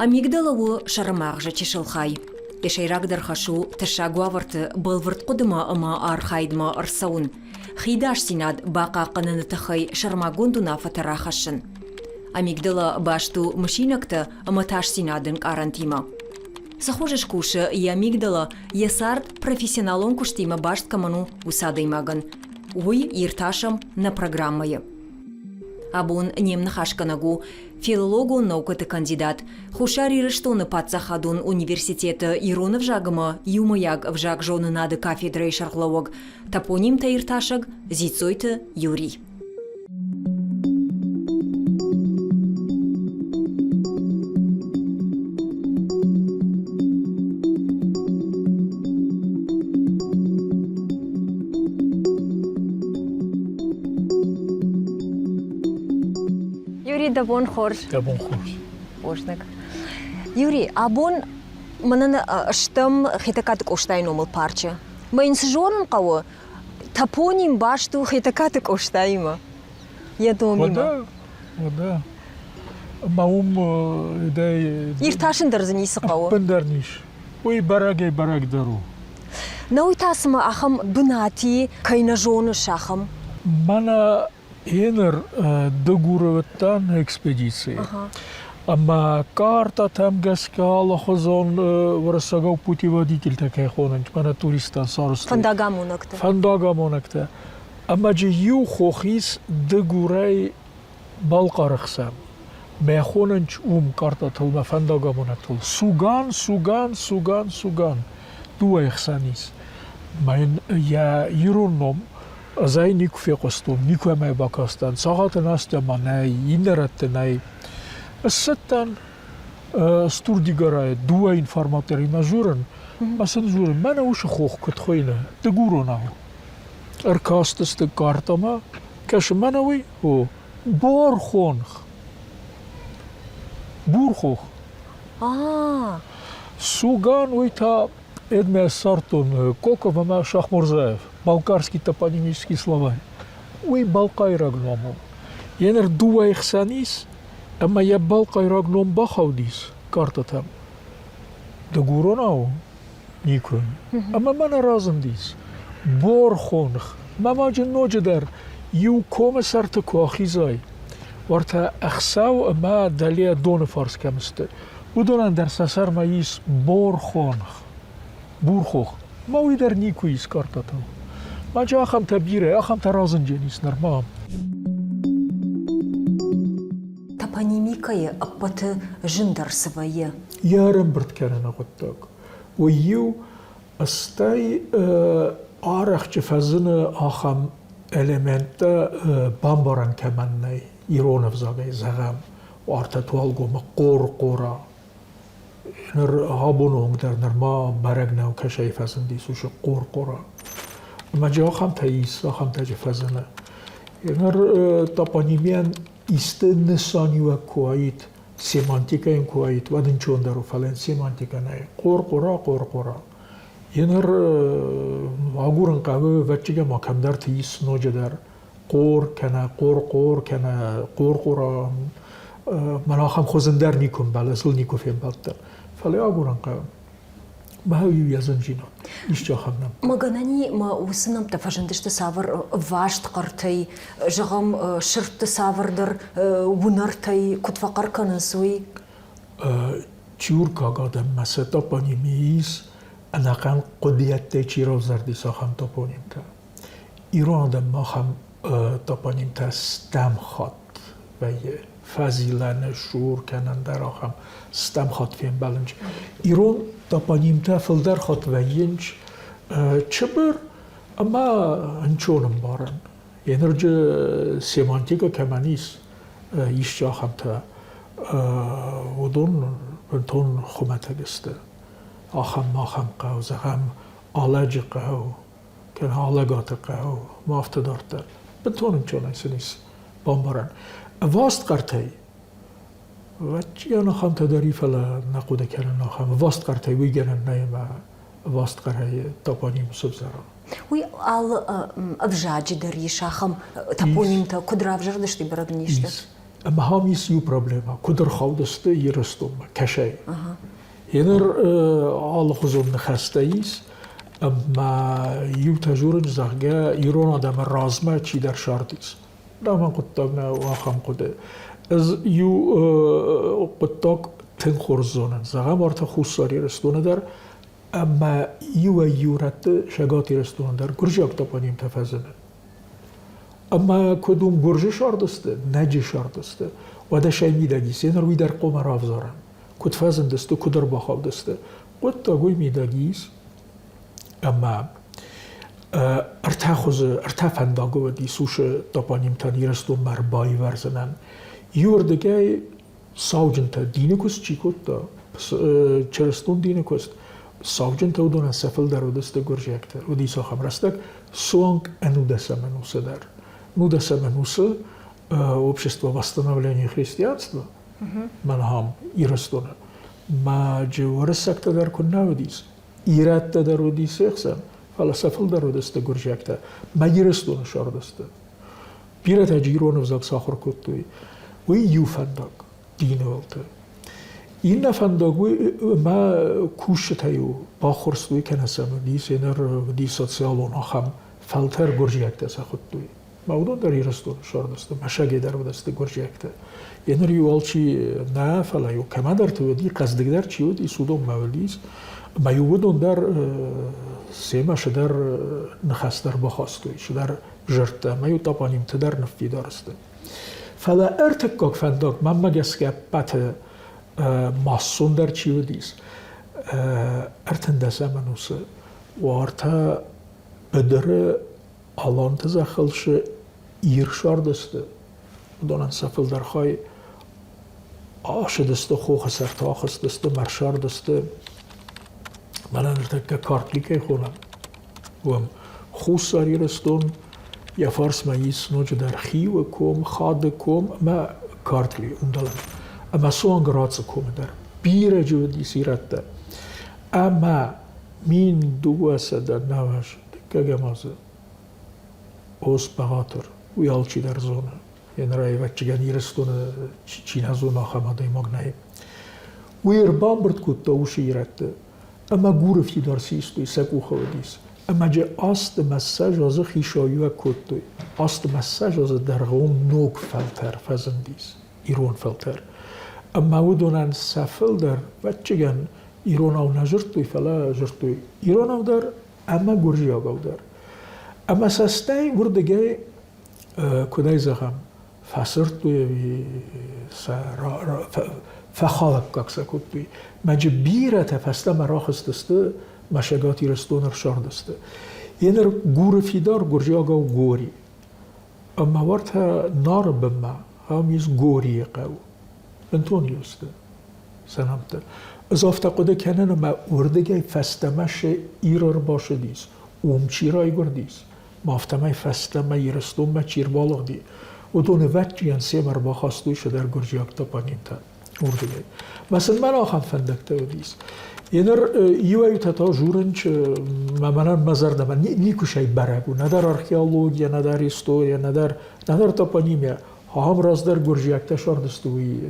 Амигдала у сӕрымагъзы чысыл хай. Йӕ сӕйрагдӕр хӕс у тӕссаг уавӕрты бӕлвырд хъуыдымӕ ӕмӕ архайдмӕ ӕрцӕуын, хи ӕдасдзинад бахъахъхъӕныны тыххӕй сӕрмагонд уынаффӕтӕ рахӕссын. Амигдала баст у мысинӕгтӕ ӕмӕ тасдзинады ӕнкъарӕнтимӕ. Цы хуызы скусы йӕ амигдала йӕ цард профессионалон куыстимӕ баст кӕмӕн у, уыцы адӕймагӕн, уый иртасӕм нӕ программӕйы. Абон не мныхасгӕнӕг у филологон наукӕты кандидат, Хуссар Ирыстоны паддзахадон университеты ирон ӕвзаг ӕмӕ иумӕйаг ӕвзагзонынады кафедрӕйы сӕргълӕууӕг, топонимтӕ иртасӕг Дзиццойты Юрий. Юрий, дӕ бон хорз. Дӕ бон хорз. Бузныг. Юрий, абон мӕнӕн стӕм Хетӕгкаты Къостайы номыл парчы. Мӕ йын цы зонын хъӕуы, топоним баст у Хетӕгкаты Къостаимӕ, йӕ номимӕ. Уӕдӕ, уӕдӕ. Ӕмӕ уым Иртасын дӕр дзы ницы хъӕуы. Ӕппындӕр низ. Уый бӕрӕгӕй бӕрӕгдӕр у. Науи та цымӕ ахӕм бынат и, кӕй нӕ зоныс, ахӕм? Мӕнӕ Еныр Дыгуры уыдтӕн экспедицийы. Ӕмӕ картӕтӕм гӕсгӕ алыхуызон уырыссагау путеводительтӕ кӕй хонынц, мӕнӕ туристтӕн сарӕзтой. Фӕндагамонӕгтӕ. Фӕндагамонӕгтӕ. Ӕмӕ джы иу хох ис Дыгурӕй Балхъары хсӕн. Мӕ хонынч уым картӕтыл, мӕ фӕндагамонӕгтыл. Суган, Суган, Суган, Суган. Дыууӕйы хсӕн ис. Мӕ йын йӕ ирон ном Ӕз ӕй никуы фехъуыстон, никуы ӕм ӕй бакастӕн. Цагъаты Настя ма нӕй, иннӕ рӕтты нӕй. Ссыдтӕн Стурдигарайы дыууӕ информаторимӕ дзурын, ӕмӕ сын дзурын, мӕнӕ уыцы хох куыд хуыйны, дыгуронау. Ӕркастысты картӕмӕ, кӕсы мӕнӕ уый, о, Борхонх. Бурхох. Суган уый та Эдмӕ ссардтон Коков ӕмӕ Шахмурзаев, балкарский топонимический словарь. Уый балхъайраг ном у. Йе ныр дыууӕйы хсӕн ис, ӕмӕ йӕ балхъайраг ном бахаудис картӕтӕм. Дыгуронау никуы. Ӕмӕ мӕнӕ разындис Борхонх. Мӕ маджы ноджыдӕр иу комы сӕрты куы ахизай, уӕртӕ ӕхсӕв ӕмӕ дӕле доны фарс кӕм сты, Уыдонӕн дӕр сӕ сӕрмӕ ис Борхонх, Бурхох. Ма уый дӕр никуы ис картӕтыл. Маджы ахӕмтӕ бирӕ, ахӕмтӕ разынджын ис нырма. Топонимикӕйы ӕппӕты зындӕр цы вӕййы? Йӕ ӕрӕмбырд кӕныны хъуыддаг. Уый иу, стӕй арӕхджы фӕзыны ахӕм элементтӕ бамбарӕн кӕмӕн нӕй, ирон ӕвзагӕй зӕгъӕм, уартӕ Туалгомы хъор-хъора. Ныр абоны онг дӕр нырма бӕрӕг нӕу, кӕсӕй фӕзындис уыцы хъор-хъора. Ӕмӕ джы ахӕмтӕ ис, ахӕмтӕ джы фӕзыны. Ныр топонимийӕн исты нысаниуӕг куы уаид, семантикӕ йын куы уаид, уӕд ӕнцондӕр у, фӕлӕ йын семантикӕ нӕй. Хъор-хъора, хъор-хъора. Еныр агурын хъӕуы, ӕвӕццӕгӕн ма кӕмдӕрты ис ноджыдӕр хъор кӕнӕ хъор-хъор кӕнӕ хъор-хъора. Мӕн ахӕм хуызын дӕр никуы ӕмбӕлы, ӕз ыл никуы фембӕлдтӕн. Фӕлӕ агурын хъӕуы. Мӕ-иу йӕ зынджинад. Исчи ахӕм нӕмттӕ. Мӕгӕнӕни ма уыцы нӕмттӕ фӕзындысты цавӕр васт хъӕртӕй, зӕгъӕм, сырдты цавӕрдӕр уынӕртӕй куыд фӕхъӕр кӕнынц, уый? Тюркаг адӕммӕ сӕ топоними ис, ӕнӕхъӕн хъуыдыйӕдтӕй чи равзӕрдис, ахӕм топонимтӕ. Ирон адӕммӕ ахӕм топонимтӕ стӕм хатт вӕййы. Фӕзилӕны, сур кӕнӕ ӕндӕр ахӕм стӕм хатт фембӕлынц. Ирон топонимтӕ фылдӕр хатт вӕййынц чыбыр ӕмӕ ӕнцон ӕмбарӕн. Енырджы семантикӕ кӕмӕн ис, исчи ахӕмтӕ, уыдон бынтон хуымӕтӕг сты. Ахӕм ахӕм хъӕу, зӕгъӕм, Алӕджы хъӕу, кӕнӕ Алӕгаты хъӕу, ма афтӕ дарддӕр. Бынтон ӕнцонӕй сын ис бамбарӕн. Ӕваст хъӕртӕй Вӕччиан ахӕмтӕ дӕр и, фӕлӕ нӕ хъуыды кӕнын ахӕм. Ӕваст хъӕртӕй уый гӕнӕн нӕй ӕмӕ ӕваст хъӕрӕй топоним сывзӕра. Уый алы ӕвзаджы дӕр ис ахӕм топонимтӕ, куыд равзӕрдысты бӕрӕг не сты? Ис. Ӕмӕ ахӕм ис иу проблемӕ, куыд ӕрхаудысты Ирыстонмӕ, кӕсӕй. Еныр алыхуызон ныхӕстӕ ис, ӕмӕ иутӕ дзурынц, зӕгъгӕ, ирон адӕмы размӕ чидӕр сардис. Мӕн хъуыддаг нӕ у ахӕм хъуыды. Ӕз иу хъуыддаг тынг хорз зонын. Зӕгъӕм, уартӕ Хуссар Ирыстоны дӕр ӕмӕ иуӕй-иу рӕтты Цӕгат Ирыстоны дӕр гуырдзиаг топонимтӕ фӕзыны. Ӕмӕ куыд уым гуырзы сардысты, нӕджы сардысты, уӕдӕ сӕ мидӕг ис, ныр уый дӕр хъуамӕ равзарӕм. Куыд фӕзындысты, куыд ӕрбахаудысты. Хъуыддаг уый мидӕг ис, ӕмӕ ӕртӕ хуызы, ӕртӕ фӕндагы уыдис уыцы топонимтӕн Ирыстонмӕ ӕрбаивӕрдзынӕн. Иуырдыгӕй сауджынтӕ дины куыст чи кодта, чырыстон дины куыст, сауджынтӕ уыдонӕн сӕ фылдӕр уыдысты гуырдзиӕгтӕ. Уыдис ахӕм рӕстӕг суанг ӕнудӕсӕм ӕнусы дӕр. Нудӕсӕм ӕнусы общество восстановления христианства, мӕн ахӕм Ирыстоны, маджы уырыссӕгтӕ дӕр куыннӕ уыдис, ирӕттӕ дӕр уыдис се хсӕн, фӕлӕ сӕ фылдӕр уыдысты гуырдзиӕгтӕ, мӕ Ирыстоны сӕрдысты. Бирӕтӕ ирон ӕвзаг сахуыр кодтой. Уый иу фӕндаг дины уылты. Иннӕ фӕндаг уый мӕ кусджытӕ-иу баххуырстой кӕнӕ сӕм уыдис ӕнӕр уыди социалон ахӕм фӕлтӕр гуырдзиӕгтӕ сӕ хуыдтой. Мӕ уыдон дӕр Ирыстоны сӕрдысты, Мӕсӕгӕй дӕр уыдысты гуырдзиӕгтӕ. Еныр-иу алчи нӕ, фӕлӕ-иу кӕмӕдӕрты уыди, хъӕздыгдӕр чи уыдис, уыдонмӕ уыдис. Ӕмӕ-иу уыдон дӕр семӕ цыдӕр ныхас дӕр бахастой, цыдӕр зӕрдтӕ ӕмӕ-иу топонимтӕ дӕр ныффидар сты. Фӕлӕ ӕртыккаг фӕндаг, мӕнмӕ гӕсгӕ, ӕппӕты массондӕр чи уыдис, ӕртындӕсӕм ӕнусы уартӕ быдыры Аланты зӕххыл цы ир сардысты, уыдонӕн сӕ фылдӕр хай ацыдысты хохы сӕрты, ахызтысты, мӕрсардысты. Мӕнӕ ныртӕккӕ Картли кӕй хонӕм, уым Хуссар Ирыстон йӕ фарсмӕ ис ноджыдӕр Хиуы ком, Хады ком ӕмӕ Картли уым Ӕмӕ суанг Рацы комы дӕр бирӕ уыдис ирӕттӕ. Ӕмӕ 1290 дыккӕгӕм азы Ос-Бӕгъатыр, уый алчидӕр зоны. Йе ӕвӕццӕгӕн Ирыстоны чи нӕ зоны, ахӕм адӕймаг нӕй. Уый ӕрбамбырд кодта уыцы ирӕтты ӕмӕ Гуры фидар систой, сӕ къухы уыдис. Ӕмӕ джы азты мӕ 20 азы хицауиуӕг кодтой. Азты мӕ 20 азы дӕргъы уым ног фӕлтӕр фӕзындис, ирон фӕлтӕр. Ӕмӕ уыдонӕн сӕ фылдӕр, ӕвӕццӕгӕн, иронау нӕ дзырдтой, фӕлӕ дзырдтой иронау дӕр ӕмӕ гуырдзиагау дӕр. Ӕмӕ сӕ стӕй уырдыгӕй, куыдӕй зӕгъӕм, фӕсырдтой ӕви сӕ фӕхалӕггаг сӕ кодтой. Мӕджы бирӕтӕ фӕстӕмӕ рахызтысты мӕ Цӕгат Ирыстоны ӕрцардысты. Еныр Гуры фидар гуырдзиагау Гори. Ӕмӕ уӕртӕ Нары бынмӕ ам ис Горийы хъӕу. Бынтон иу сты сӕ нӕмттӕ. Ӕз афтӕ хъуыды кӕнын, ӕмӕ уырдыгӕй фӕстӕмӕ цы Ир ӕрбацыдис, уым чи райгуырдис, ма афтӕмӕй фӕстӕмӕ Ирыстонмӕ чи рбалыгъди, уыдон ӕвӕццӕгӕн семӕ ӕрбахастой цыдӕр гуырдзиаг топонимтӕ уырдыгӕй. Мӕ сын мӕн ахӕм фӕндӕгтӕ уыдис. Еныр иуӕй-иутӕ та дзурынц, мӕнӕн мӕ зӕрдӕмӕ никуы сӕй бӕрӕг у, нӕдӕр археология, нӕдӕр история, нӕдӕр, нӕдӕр топонимия. Ахӕм раздӕр гуырдзиӕгтӕ сардысты, уый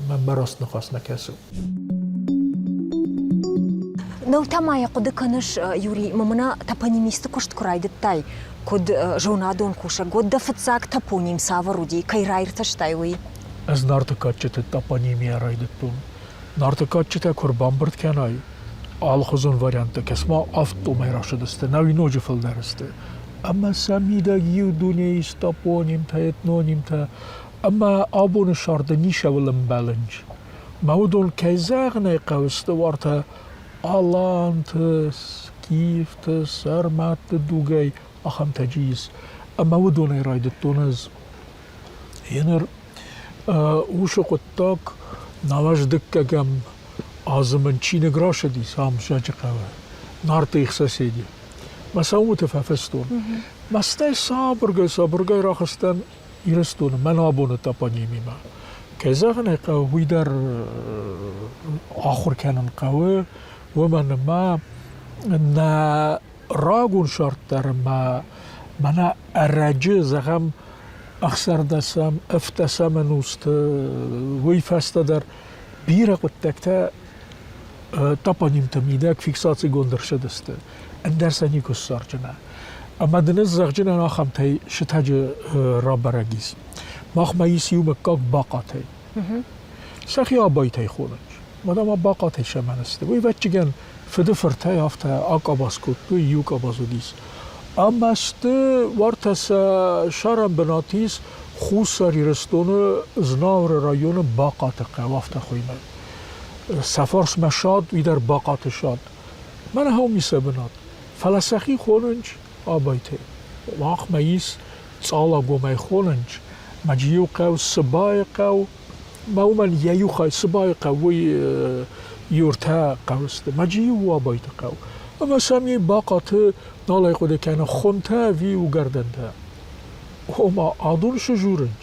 мӕнмӕ раст ныхас нӕ кӕсы. Нау та ма йӕ хъуыды кӕныс, Юрий, мӕнӕ топонимисты куыст куы райдыдтай, куыд зонадон кусӕг, уӕд дӕ фыццаг топоним цавӕр уыди, кӕй раиртӕстай, уый? Ӕз Нарты кадджыты топонимийӕ райдыдтон. Нарты кадджытӕ куы ӕрбамбырд кӕнай, алыхуызон варианттӕ, кӕс-ма, авд томӕй рацыдысты, науи ноджы фылдӕр сты. Ӕмӕ сӕ мидӕг иу дунейы ис топонимтӕ, этнонимтӕ, ӕмӕ абоны сӕрды ницӕуыл ӕмбӕлынц. Мӕ уыдон, кӕй зӕгъын ӕй хъӕуы, сты уартӕ аланты, скифты, сӕрмӕтты дугӕй ахӕмтӕ чи ис. Ӕмӕ уыдонӕй райдыдтон ӕз. Еныр уыцы хъуыддаг науӕдз дыккӕгӕм азы мын чиныг рацыдис ам Зӕджыхъӕуы, Нарты их соседи. Мӕ сӕумыты фӕфыстон. Мӕ стӕй сабыргай-сабыргай рахызтӕн Ирыстоны мӕн абоны топонимимӕ. Кӕй зӕгъын ӕй хъӕуы, уый дӕр ахуыр кӕнын хъӕуы, уымӕн ӕмӕ нӕ рагон сӕрд дӕр ӕмӕ мӕнӕ ӕрӕджы, зӕгъӕм, 16-ӕм, 17-ӕм ӕнусты, уый фӕстӕ дӕр бирӕ хъуыддӕгтӕ топонимты мидӕг фиксацигонд ӕрцыдысты, ӕндӕр сӕ никуы ссарджынӕ. Ӕмӕ дын ӕз зӕгъджынӕн ахӕмтӕй сытӕджы рабӕрӕг ис. Махмӕ ис иу мыггаг Бахъатӕй. Сӕхи Абайтӕй хонынц. Мӕнӕ ма Бахъатӕй цӕмӕн сты? Уый, ӕвӕццӕгӕн, фыды фыртӕй афтӕ акъабаз кодтой, иу къабаз уыдис. Ӕмӕ сты уартӕ сӕ сӕрӕн бынат ис Хуссар Ирыстоны Знауыры районы Бахъаты хъӕу, афтӕ хуыйны. Сӕ фарсмӕ сад, уый дӕр Бахъаты сад. Мӕнӕ уым и сӕ бынат. Фӕлӕ сӕхи хонынц Абайтӕй. Махмӕ ис Цъалагомӕй хонынц, мӕ иу хъӕу Сыбайы хъӕу, мӕ уымӕн йӕ иу хай Сыбайы хъӕу, уый иу ӕртӕ хъӕуы сты. Мӕ иу у Абайты хъӕу. Ӕмӕ сӕм и Бахъаты нал ӕй хъуыды кӕны хуымтӕ ӕви уыгӕрдӕнтӕ. Ома адон сызурынц.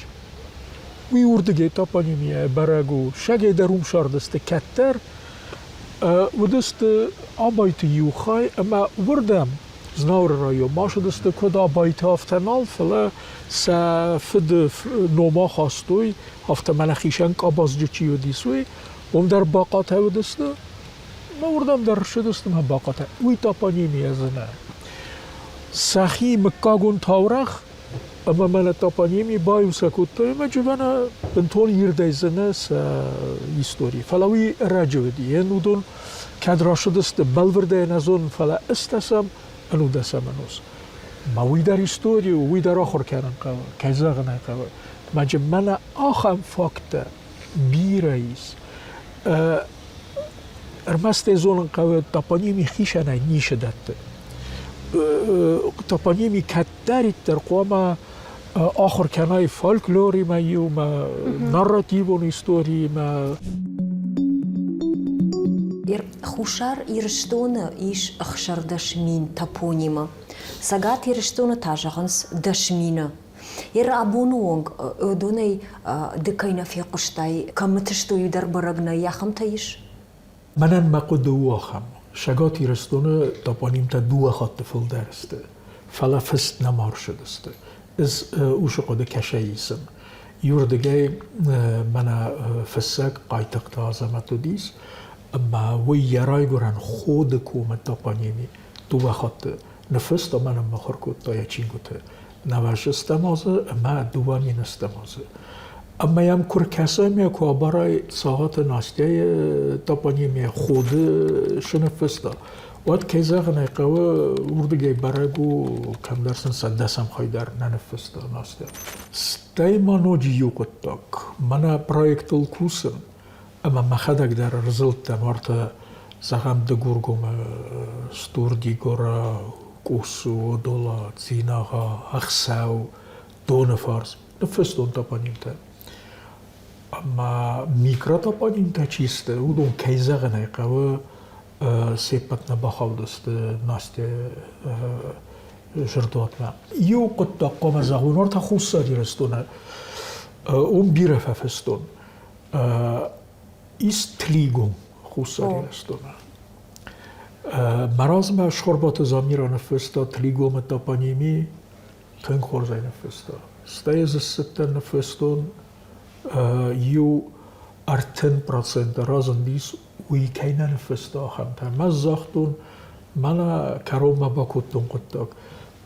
Уый уырдыгӕй топонимийӕ бӕрӕг у. Сӕгӕй дӕр уым сардысты кӕддӕр. Уыдысты Абайты иу хай ӕмӕ уырдӕм Знауыры район ма сыдысты куыд Абайты, афтӕ нал, фӕлӕ сӕ фыды ном ахастой, афтӕ мӕнӕ хицӕн къабазджы чи уыдис, уый. Уым дӕр Бахъатӕ уыдысты, мӕ уырдӕм дӕр ссыдысты мӕ Бахъатӕ. Уый топонимия дзы нӕ. Сӕхи мыггагон таурӕгъ ӕмӕ мӕнӕ топоними баиу сӕ кодтой ӕмӕ джывӕнӕ бынтон ирдӕй зыны сӕ истори. Фӕлӕ уый ӕрӕджы уыди. Ен уыдон кӕд рацыдысты, бӕлвырдӕй нӕ зонын, фӕлӕ ыстӕсӕм ӕнудӕсӕм ӕнус. Ма уый дӕр истори у, уый дӕр ахуыр кӕнын хъӕуы, кӕй зӕгъын ӕй хъӕуы. Мӕнӕ мӕнӕ ахӕм факттӕ бирӕ ис. Ӕрмӕст ӕй зонын хъӕуы, топоними хицӕнӕй ницы дӕтты. Топоними кӕддӕриддӕр хъуамӕ ахуыр кӕнай фольклоримӕ иумӕ, нарративон историимӕ. Хуссар Ирыстоны ис 16 000 топонимы. Цӕгат Ирыстоны та зӕгъынц 10 000-ы. Ер абоны онг уыдонӕй ды кӕй нӕ фехъуыстай, кӕмыты сты, уый дӕр бӕрӕг нӕй, ахӕмтӕ ис? Мӕнӕн мӕ хъуыды у ахӕм. Цӕгат Ирыстоны топонимтӕ дыууӕ хатты фылдӕр сты, фӕлӕ фыст нӕма ӕрцыдысты. Ӕз уыцы хъуыды кӕсӕй исын. Иуырдыгӕй мӕнӕ фыссӕг Хъайтыхъты Азӕмӕт уыдис, ӕмӕ уый йӕ райгуырӕн Ходы комы топоними дыууӕ хатты ныффыста ӕмӕ ныммыхуыр кодта йӕ чингуыты. Нӕвӕззыстӕм азы ӕмӕ 2000-ӕм азы. Ӕмӕ йӕм куы ркӕсӕм, йӕ куы абарай Цагъаты Настяйы топонимия Ходы цы ныффыста, уӕд, кӕй зӕгъын ӕй хъӕуы, уырдыгӕй бӕрӕг у, кӕмдӕр сын сӕ дӕсӕм хай дӕр нӕ ныффыста Настя. Стӕй ма ноджы иу хъуыддаг. Мӕнӕ проектыл кусын, ӕмӕ мӕхӕдӕг дӕр ӕрзылдтӕн уартӕ, зӕгъӕм, Дыгургомы Стур-Дигора, Къусу, Одола, Дзинагъа, Ӕхсӕу, Доныфарс. Ныффыстон топонимтӕ. Ӕмӕ микротопонимтӕ чи сты, уыдон, кӕй зӕгъын ӕй хъӕуы, се ппӕт нӕ бахаудысты Настя зӕрдуатмӕ. Иу хъуыддаг хъуамӕ зӕгъон, уартӕ Хуссар Ирыстоны уым бирӕ фӕфыстон. Ис Тлигом Хуссар Ирыстоны. Мӕ размӕ Цхуырбаты Замира ныффыста Тлигомы топоними, тынг хорзӕй ныффыста. Стӕй ӕз ссыдтӕн, ныффыстон иу 30% разындис, уый кӕй нӕ ныффыста, ахӕмтӕ. Мӕ загътон, мӕнӕ кӕронмӕ бакодтон хъуыддаг.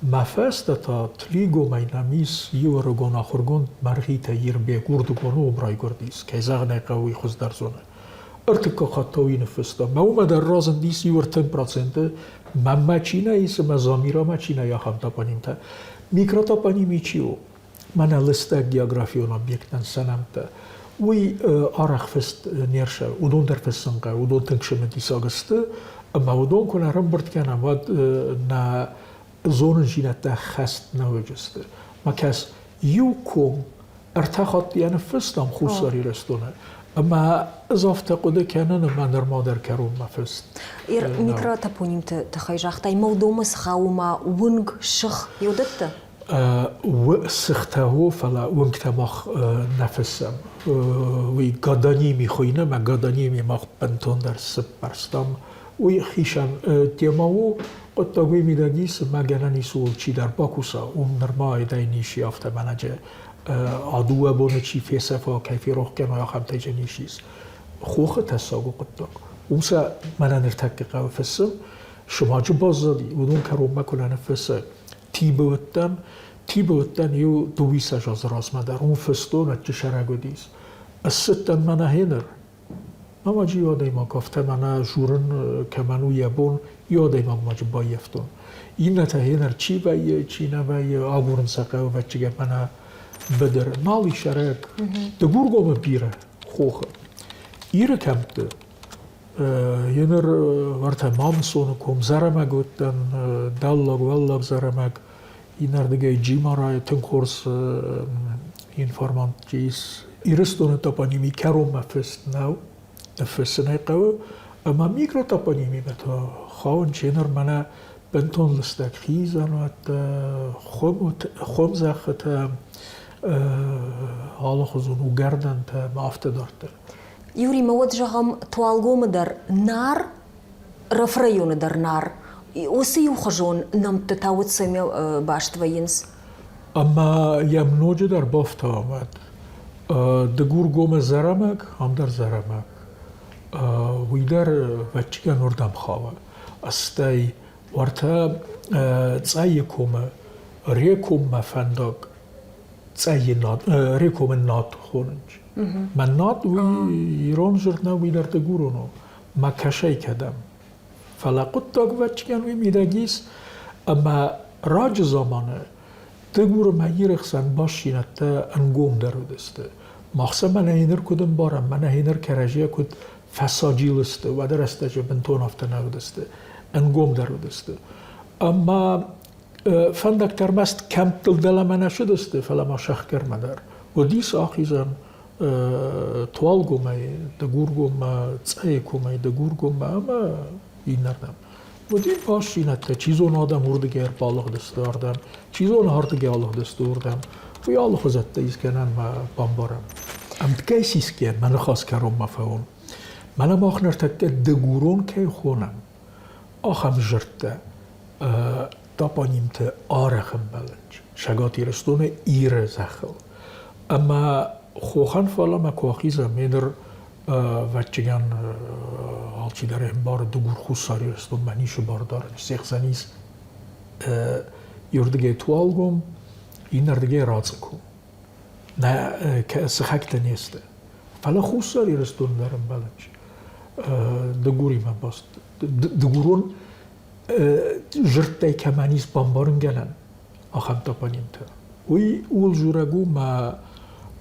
Мӕ фӕстӕ та Тлигомӕй нӕм ис иу ӕрыгон ахуыргонд Мӕргъитӕ Ирбег, уырдыгон уым райгуырдис, кӕй зӕгъын ӕй хъӕуы, уый хуыздӕр зоны. Ӕртыккаг хатт та уый ныффыста. Мӕ уымӕ дӕр разындис иу 30%, мӕнмӕ чи нӕ ис ӕмӕ Замирӕмӕ чи нӕй, ахӕм топонимтӕ. Микротопоними чи у? Мӕнӕ лыстӕг географион объекттӕн сӕ нӕмттӕ. Уый арӕх фыст не рцӕуы, уыдон дӕр фыссын хъӕуы, уыдон тынг цымыдисаг сты, ӕмӕ уыдон куы нӕ ӕрӕмбырд кӕнӕм, уӕд нӕ зонындзинӕдтӕ хӕст нӕ уыдзысты. Ма кӕс, иу ком ӕртӕ хатты йӕ ныффыстам Хуссар Ирыстоны, ӕмӕ ӕз афтӕ хъуыды кӕнын, ӕмӕ нырма дӕр кӕронмӕ фыст. Микротопонимты тыххӕй загътай, Молдомӕ цы хауы ма уынг, сых, уыдӕттӕ? Сыхтӕ у, фӕлӕ уынгтӕ мах нӕ фыссӕм. Уый гадоними хуыйны, ӕмӕ гадоними мах бынтондӕр сыппӕрстам. Уый хицӕн темӕ у, хъуыддаг уый мидӕг ис, ӕмӕ гӕнӕн ис ууыл чидӕр бакуса, уым нырма айдӕй ницы афтӕ мӕнӕджы. А дыууӕ боны чи фесӕфа, кӕй ферох кӕной, ахӕмтӕй же ничи ис. Хохы тӕссаг у хъуыддаг. Уым сӕ мӕнӕ ныртӕккӕ хъӕуы фыссын, сымаджы баззади, уыдон кӕронмӕ куы нӕ ныффыссы. Тибы уыдтӕн, Тибы уыдтӕн иу дыууиссӕдз азы размӕ дӕр, уым фыстон, ӕдджысӕрӕг уыдис. Ссыдтӕн мӕнӕ гъеныр. Ӕвӕджы иу адӕймаг афтӕ мӕнӕ журын кӕмӕн у йӕ бон, иу адӕймаг ма баййӕфтон. Иннӕтӕ гъеныр чи вӕййы, чи нӕ вӕййы, агурын сӕ хъӕуы ӕвӕццӕгӕн мӕнӕ быдыр. Нал ис арӕг. Дыгургомы бирӕ хохы. Иры кӕмтты еныр уӕртӕ Мамысоны ком Зӕрӕмӕг уыдтӕн, дӕллаг, уӕллаг Зӕрӕмӕг. Иннӕрдыгӕй Джимарайы тынг хорз информант ис. Ирыстоны топонимий кӕронмӕ фыст нӕу, ныффыссын ӕй хъӕуы, ӕмӕ микротопонимимӕ та хауын ченыр мӕнӕ бынтон лыстӕг хизӕнуӕттӕ, хуымзӕххытӕ, алыхуызон угӕрдӕнтӕ ӕмӕ афтӕ дарддӕр. Юрий, ма уӕд зӕгъӕм, Туалгомы дӕр Нар, Раф районы дӕр Нар. Уыцы иухуызон нӕмттӕ та уӕд цӕмӕ баст вӕййынц? Ӕмӕ йӕм ноджыдӕр бафтауӕм уӕд. Дыгургомы Зӕрӕмӕг, ам дӕр Зӕрӕмӕг. Уый дӕр ӕвӕццӕгӕн уырдӕм хауы. Стӕй уӕртӕ Цъӕйы комы Рекоммӕ фӕндаг Цъӕйы над, Рекомы над хонынц. Мӕ над уый ирон дзырд нӕу, уый дӕр дыгурон у. Мӕ кӕсай кӕдӕм. Фӕлӕ хъуыддаг ӕвӕццӕгӕн уый мидӕг ис, ӕмӕ раджы заманы Дыгуры мӕ Иры хсӕн бастдзинӕдтӕ ӕнгомдӕр уыдысты. Мах сӕ мӕнӕ ныр куыд ӕмбарӕм, мӕнӕ ныр кӕрӕдзийӕ куыд фӕсаджил сты, уӕды рӕстӕджы бынтон афтӕ нӕ уыдысты, ӕнгомдӕр уыдысты. Ӕмӕ фӕндӕгтӕ ӕрмӕст кӕмттыл дӕлӕмӕ нӕ цыдысты, фӕлӕ ма сӕхгӕрмӕ дӕр. Уыдис ахизӕн Туалгомӕй Дыгургоммӕ, Цъӕйы комӕй Дыгургоммӕ ӕмӕ иннӕрдӕм. Уыди бастдзинӕдтӕ, чи зоны адӕм уырдыгӕй ӕрбалыгъдысты ардӕм, чи зоны ардыгӕй алыгъдысты уырдӕм. Уый алыхуызӕттӕ искӕнӕн мӕ бамбарӕм. Ӕмткӕй сисгӕ мӕ ныхас кӕронмӕ фӕуон. Мӕнӕ мах ныртӕккӕ дыгурон кӕй хонӕм, ахӕм дзырдтӕ топонимты арӕх ӕмбӕлынц Цӕгат Ирыстоны Иры зӕххыл. Ӕмӕ хохӕн фалӕмӕ куы ахизӕм, ныр ӕвӕццӕгӕн алчидӕр ӕмбары Дыгур Хуссар Ирыстонмӕ ницы бар дарын. Се хсӕн ис иуырдыгӕй Туалгом, иннӕрдыгӕй Рацъыком. Нӕ сыхӕгтӕ не сты. Фӕлӕ Хуссар Ирыстон дӕр ӕмбӕлынц Дыгуримӕ баст. Дыгурон дзырдтӕй кӕмӕн ис бамбарынгӕнӕн, ахӕм топонимтӕ. Уый ууыл дзурӕг у, мӕ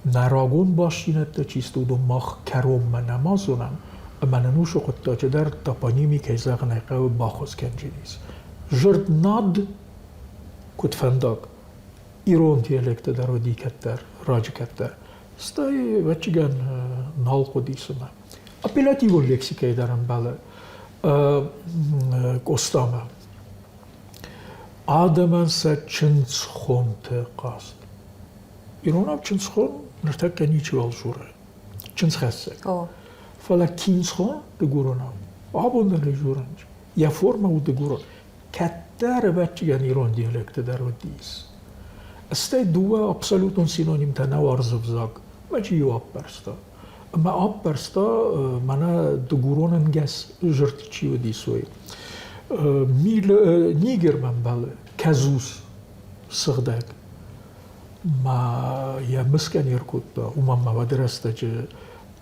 нӕ рагон бастдзинӕдтӕ чи сты, уыдон мах кӕронмӕ нӕма зонӕм, ӕмӕ нын уыцы хъуыддаджы дӕр топонимикӕй кӕй зӕгъын ӕй хъӕуы, баххуыс кӕнджын ис. Дзырд над куыд фӕндаг, ирон диалекты дӕр уыди кӕддӕр, раджы кӕддӕр. Стӕй, ӕвӕццӕгӕн, нал хъуыди цымӕ. Апеллятивон лексикӕйы дӕр ӕмбӕлы Къостамӕ. Адӕмӕн сӕ чындзхонты хъазт. Иронау чындзхон ныртӕккӕ ничиуал дзуры. Чындзхӕссӕг. Фӕлӕ киндзхон дыгуронау абон дӕр ӕй дзурынц. Йӕ формӕ у дыгурон. Кӕддӕр, ӕвӕццӕгӕн, ирон диалекты дӕр уыдис. Стӕй дыууӕ абсолютон синонимтӕ нӕ уарзы ӕвзаг. Мӕ чи иу аппӕрста. Ӕмӕ аппӕрста мӕнӕ дыгурон ӕнгӕс дзырд чи уыдис, уый. Нигермӕ мбӕлы кӕзус сыгъдӕг. Ма йӕ мысгӕ не ркодта, уымӕн ма уӕды рӕстӕджы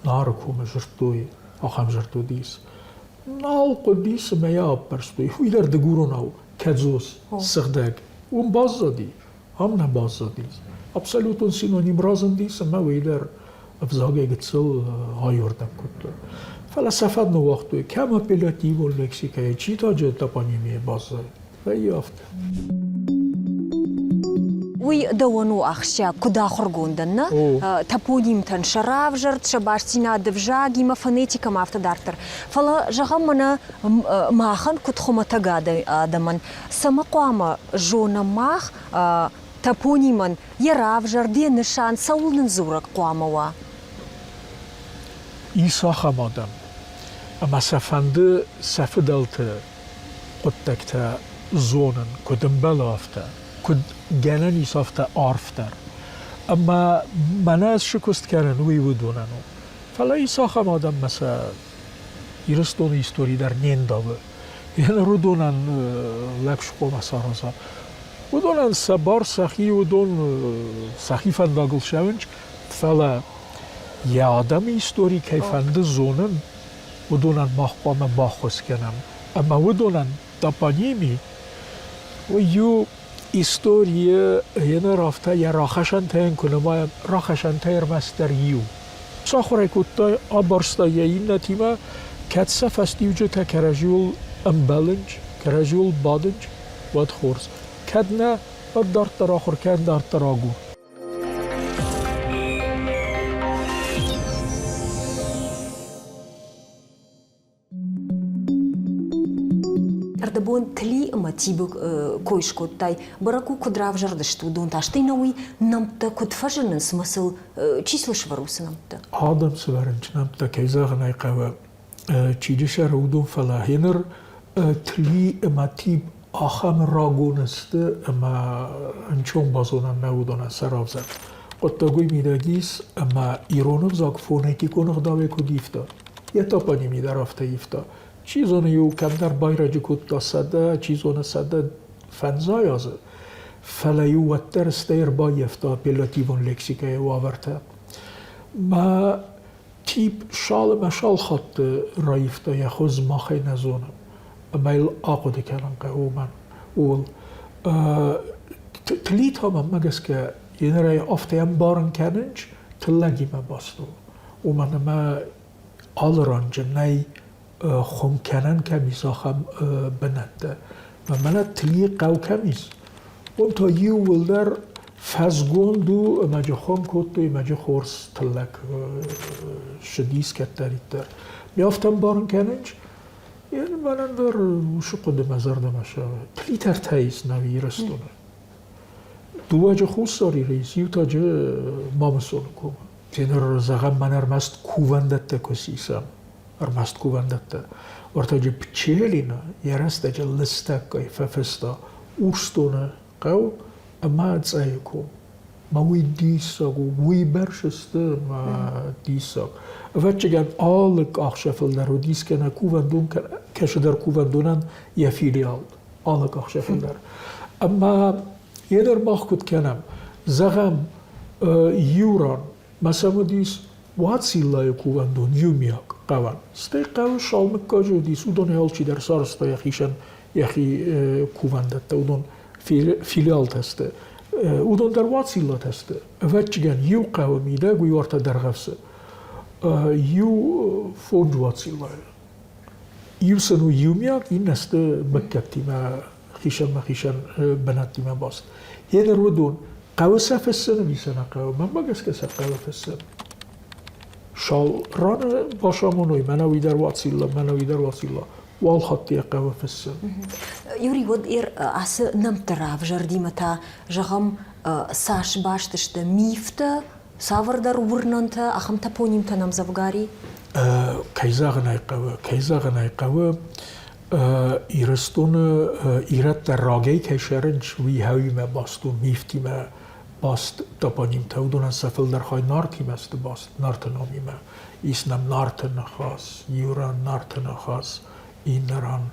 Нары комы дзырдтой, ахӕм дзырд уыдис. Нал хъуыди, цымӕ йӕ аппӕрстой. Уый дӕр дыгуронау кӕдзос, сыгъдӕг. Уым баззади, ам нӕ баззадис. Абсолютон синоним разындис ӕмӕ уый дӕр ӕвзагӕй гыццыл аиуырдӕм кодтой. Фӕлӕ сӕ фӕд ныууагътой, кӕм апеллятивон лексикӕйы, чи та топонимийы баззад. Вӕййы афтӕ. Уый дӕуӕн у ахсджиаг, куыд ахуыргондӕн, нӕ? Топонимтӕн сӕ равзӕрд, сӕ бастдзинад ӕвзагимӕ, фонетикӕмӕ афтӕ дарддӕр. Фӕлӕ, зӕгъӕм, мӕнӕ махӕн куыд хуымӕтӕг адӕмӕн, цӕмӕ хъуамӕ зонӕм мах топонимӕн йӕ равзӕрд, йӕ нысан, цӕуыл нын дзурӕг хъуамӕ уа? Ис ахӕм адӕм, ӕмӕ сӕ фӕнды сӕ фыдӕлты хъуыддӕгтӕ зонын, куыд ӕмбӕлы, афтӕ, куыд гӕнӕн ис, афтӕ арфдӕр. Ӕмӕ мӕнӕ цы куыст кӕнын, уый уыдонӕн у. Фӕлӕ ис ахӕм адӕммӕ сӕ Ирыстоны истори дӕр не ндавы. Еныр уыдонӕн лӕг скъола сараза. Уыдонӕн сӕ бар сӕхи, уыдон сӕхи фӕндагыл цӕуынц, фӕлӕ йӕ адӕмы истори кӕй фӕнды зонын, уыдонӕн мах хъуамӕ баххуыс кӕнӕм. Ӕмӕ уыдонӕн топоними уый у историйы еныр афтӕ йӕ рахӕсӕнтӕ йын куы нымайӕм, рахӕсӕнтӕ ӕрмӕстдӕр иу. Сахуыр ӕй кодта, абарста йӕ иннӕтимӕ, кӕд сӕ фӕстиуджытӕ кӕрӕдзиуыл ӕмбӕлынц, кӕрӕдзиуыл бадынц, уӕд хорз. Кӕд нӕ, уӕд дарддӕр ахуыр кӕн, дарддӕр агур. Ӕрдӕбон Тли ӕмӕ Тибы кой скодтай, бӕрӕг у, куыд равзӕрдысты уыдон та, стӕй нӕ уый нӕмттӕ куыд фӕзынынц ӕмӕ сыл чи сыл сӕвӕры уыцы нӕмттӕ? Адӕм сӕвӕрынц нӕмттӕ, кӕй зӕгъын ӕй хъӕуы, чи дысӕры уыдон, фӕлӕ гъеныр Тли ӕмӕ Тиб ахӕм рагон сты ӕмӕ ӕнцон базонӕн нӕ уыдонӕн сӕ равзӕрд. Хъуыддаг уый мидӕг ис, ӕмӕ ирон ӕвзаг фонетикон ӕгъдауӕй куыд ивта, йӕ топоними дӕр афтӕ ивта. Чи зоны, иу кӕмдӕр байрӕджы кодта 100, чи зоны, 150 азы, фӕлӕ-иу уӕддӕр стӕй ӕрбаййӕфта апеллятивон лексикӕйы уавӕртӕ. Мӕ тип шал ӕмӕ шал хатты раивта йӕ хуыз махӕй нӕ зонӕм. Ӕмӕ йыл ахъуыды кӕнын хъӕуы уымӕн, ууыл. Тли та мӕнмӕ гӕсгӕ енырӕй афтӕ ӕмбарын кӕнынч, тыллӕгимӕ баст у. Уымӕн ӕмӕ алы ранджы нӕй хуым кӕнӕн кӕм ис, ахӕм бынӕттӕ. Мӕнӕ Тлийы хъӕу кӕм ис, уым та иууылдӕр фӕзгонд у ӕмӕ джы хуым кодтой ӕмӕ джы хорз тыллӕг ссыдис кӕддӕриддӕр. Ме афтӕ ӕмбарын кӕнынч, мӕнӕн дӕр уыцы хъуыды мӕ зӕрдӕмӕ цӕуы. Тлитӕртӕ ис нӕ Ирыстоны. Дыууӕджы Хуссар Иры ис, иу та джы Мамысоны комы. Тенор зӕгъӕм, мӕн ӕрмӕст кувӕндӕттӕ куы сисӕм, ӕрмӕст кувӕндӕттӕ. Уӕртӕджы Пчелина йӕ рӕстӕджы лыстӕггай фӕфыста Урсдоны хъӕу ӕмӕ Цъӕйы ком. Мӕ уый диссаг у, уыйбӕрц сты мӕ диссаг. Ӕвӕццӕгӕн, алы къахсӕфыл дӕр уыдис кӕнӕ кувӕндон, кӕцыдӕр кувӕндонӕн йӕ филиал, алы къахсӕфыл дӕр. Ӕмӕ йе дӕр мах куыд кӕнӕм? Зӕгъӕм, иу ран ма сӕм уыдис Уациллайы кувӕндон иумиаг хъӕуӕн. Стӕй хъӕуы саумыггаджы уыдис, уыдонӕй алчидӕр сарӕзта йӕхицӕн йӕхи кувӕндӕттӕ, уыдон филиалтӕ сты. Уыдон дӕр Уациллатӕ сты. Ӕвӕццӕгӕн, иу хъӕуы мидӕг уый уартӕ Дӕргъӕвсы иу фондз Уациллайы. Иу сын у иумиаг, иннӕ сты мыггӕгтимӕ хицӕнмӕ-хицӕн бынӕттимӕ баст. Йе уыдон хъӕуы сӕ фыссын ӕви сӕ нӕ хъӕуы? Мӕнмӕ гӕсгӕ сӕ хъӕуы фыссын. Шал раны бацамоной, мӕнӕ уый дӕр Уацилла, мӕнӕ уый дӕр Уацилла. Уал хатты йӕ хъӕуы фыссын. Юрий, уӕд ацы нӕмтты равзӕрдимӕ та, зӕгъӕм, цас баст сты мифтӕ, цавӕрдӕр уырнӕнтӕ, ахӕм топонимтӕ нӕм дзӕвгар и? Кӕй зӕгъын ӕй хъӕуы, кӕй зӕгъын ӕй хъӕуы, Ирыстоны ирӕттӕ рагӕй кӕй сӕрынц, уый хӕуимӕ баст у, мифтимӕ баст топонимтӕ. Уыдонӕн сӕ фылдӕр хай Нартимӕ сты баст, Нарты номимӕ. Ис нӕм Нарты ныхас, иу ран Нарты ныхас, иннӕ ран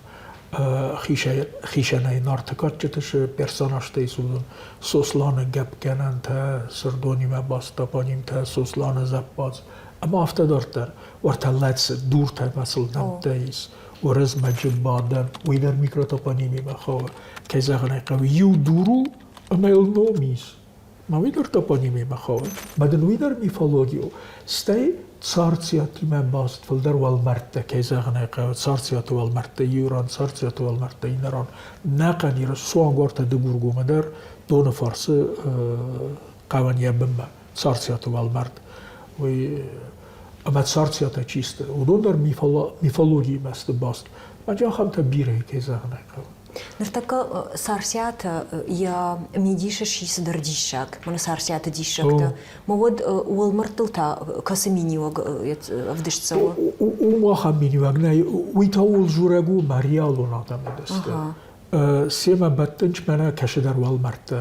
хицӕнӕй Нарты кадджыты цы персонажтӕ ис, уыдон Сосланы гӕпгӕнӕнтӕ, Сырдонимӕ баст топонимтӕ, Сосланы зӕппадз ӕмӕ афтӕ дарддӕр. Уӕртӕ Лӕцы дуртӕ ӕмӕ сыл нӕмттӕ ис. Уырызмӕджы бадӕн, уый дӕр микротопонимимӕ хауы. Кӕй зӕгъын ӕй хъӕуы, иу дур у ӕмӕ йыл ном ис. Ма уый дӕр топонимимӕ хауы. Ма дын уый дӕр мифологи у. Стӕй Царциатимӕ баст фылдӕр уӕлмӕрдтӕ, кӕй зӕгъын ӕй хъӕуы, Царциаты уӕлмӕрдтӕ иу ран, Царциаты уӕлмӕрдтӕ иннӕ ран. Нӕхъӕн Иры суанг уартӕ Дыгургомы дӕр доны фарсы хъӕуӕн йӕ бынмӕ Царциаты уӕлмӕрд. Уый ӕмӕ Царциатӕ чи сты, уыдон дӕр мифологиимӕ сты баст. Ӕмӕ ахӕмтӕ бирӕ, кӕй зӕгъын ӕй хъӕуы. Ныртӕккӕ Царциатӕ йӕ мидисы сси цыдӕр диссаг, мӕнӕ Царциаты диссӕгтӕ. Мӕ уӕд уӕлмӕрдтыл та кӕцы миниуӕг ӕвдыст цӕуы? Уым ахӕм миниуӕг нӕй. Уый та ууыл дзурӕг у, мӕ реалон адӕм уыдысты. Семӕ бӕттынч мӕнӕ кӕсыдӕр уӕлмӕрдтӕ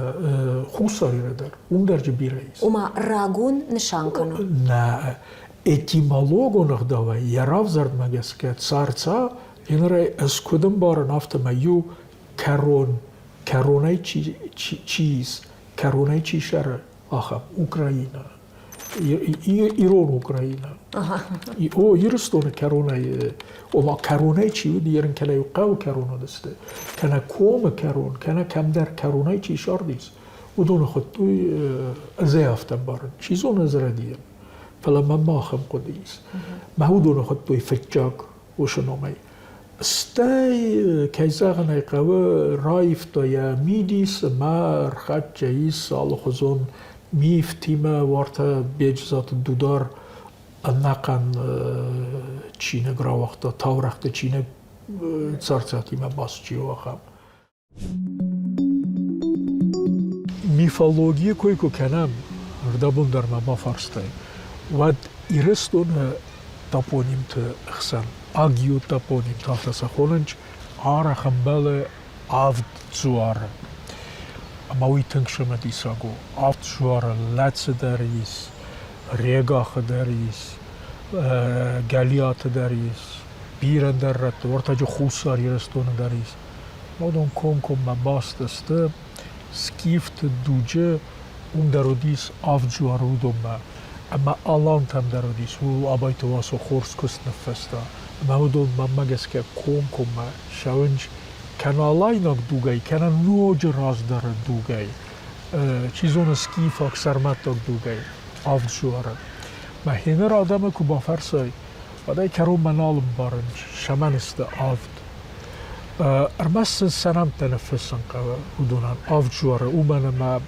Хуссар Иры дӕр, уым дӕр джы бирӕ ис. Ома рагон нысан кӕны? Нӕ, этимологон ӕгъдауӕй йӕ равзӕрдмӕ гӕсгӕ Царца енырӕй ӕз куыд ӕмбарын, афтӕмӕй иу кӕрон, кӕронӕй чи, чи, чи ис, кӕронӕй чи сӕры, ахӕм Украина. Ирон Украина. О, Ирыстоны кӕронӕй, ома кӕронӕй чи уыд, ерын кӕнӕ хъӕуы кӕрон уыдысты, кӕнӕ комы кӕрон, кӕнӕ кӕмдӕр кӕронӕй чи сардис, уыдоны хуыдтой ӕзӕй афтӕ ӕмбарын. Чи зоны, ӕз рӕдийын, фӕлӕ мӕм ахӕм хъуыды ис. Мӕ уыдоны хуыдтой фыццаг уыцы номӕй. Стӕй, кӕй зӕгъын ӕй хъӕуы, раивта йӕ мидис ӕмӕ ӕрхӕццӕ ис алыхуызон мифтимӕ, уартӕ Беджызаты Дудар ӕнӕхъӕн чиныг рауагъта, таурӕгъты чиныг Царциатимӕ баст чи у, ахӕм. Мифологийы кой куы кӕнӕм, рдӕбон дӕр мӕ бафарстай, уӕд Ирыстоны топонимты хсӕн агиотопонимтӕ, афтӕ сӕ хонынц, арӕх ӕмбӕлы авд дзуары. Ӕмӕ уый тынг цымыдисаг у. Авд дзуары Лӕцы дӕр ис, Регахы дӕр ис, Гӕлиаты дӕр ис, бирӕ ӕндӕр рӕтты, Ортаджы Хуссар Ирыстоны дӕр ис. Уыдон комкоммӕ баст сты скифты дуджы, уым дӕр уыдис авд дзуары уыдонмӕ. Ӕмӕ алантӕм дӕр уыдис, ууыл Абайты Васо хорз куыст ныффыста. Ӕмӕ уыдон, мӕнмӕ гӕсгӕ, комкоммӕ ссӕуынц кӕнӕ алайнаг дугӕй, кӕнӕ ноджы раздӕры дугӕй, чи зоны, скифаг, сӕрмӕттаг дугӕй авд дзуары. Мӕ хеныр адӕмы куы бафӕрсай, уӕд ӕй кӕронмӕ нал ӕмбарын, цӕмӕн сты авд. Ӕрмӕст сын сӕ нӕмттӕ ныффыссын хъӕуы уыдонӕн авд дзуары, уымӕн ӕмӕ,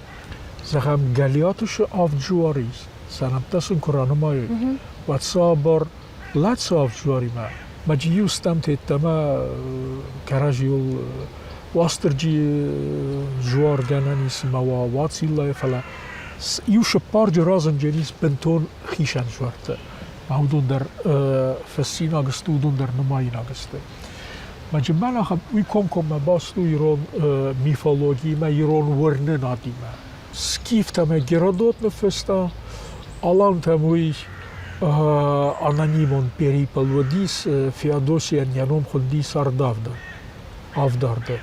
зӕгъӕм, Гӕлиаты цы авд дзуары ис, сӕ нӕмттӕ сын куы ранымайой, уӕд сӕ абар Лӕцы авд дзуаримӕ маджы иу стӕмты йеддӕмӕ кӕрӕдзиуыл Уастырджийы дзуар гӕнӕн ис ӕмӕ уа Уациллайы, фӕлӕ иу сыппарджы разынджын ис бынтон хицӕн дзуӕрттӕ. Уыдон дӕр фӕссинаг сты, уыдон дӕр нымаинаг сты. Мӕджы ахӕм уый комкоммӕ баст у ирон мифологиимӕ, ирон уырнынадимӕ. Скифтӕмӕ Геродот ныффыста, алантӕм уый анонимон перипл уыдис, Феодосийӕн йӕ ном хуындис Ардавда, Авдарды.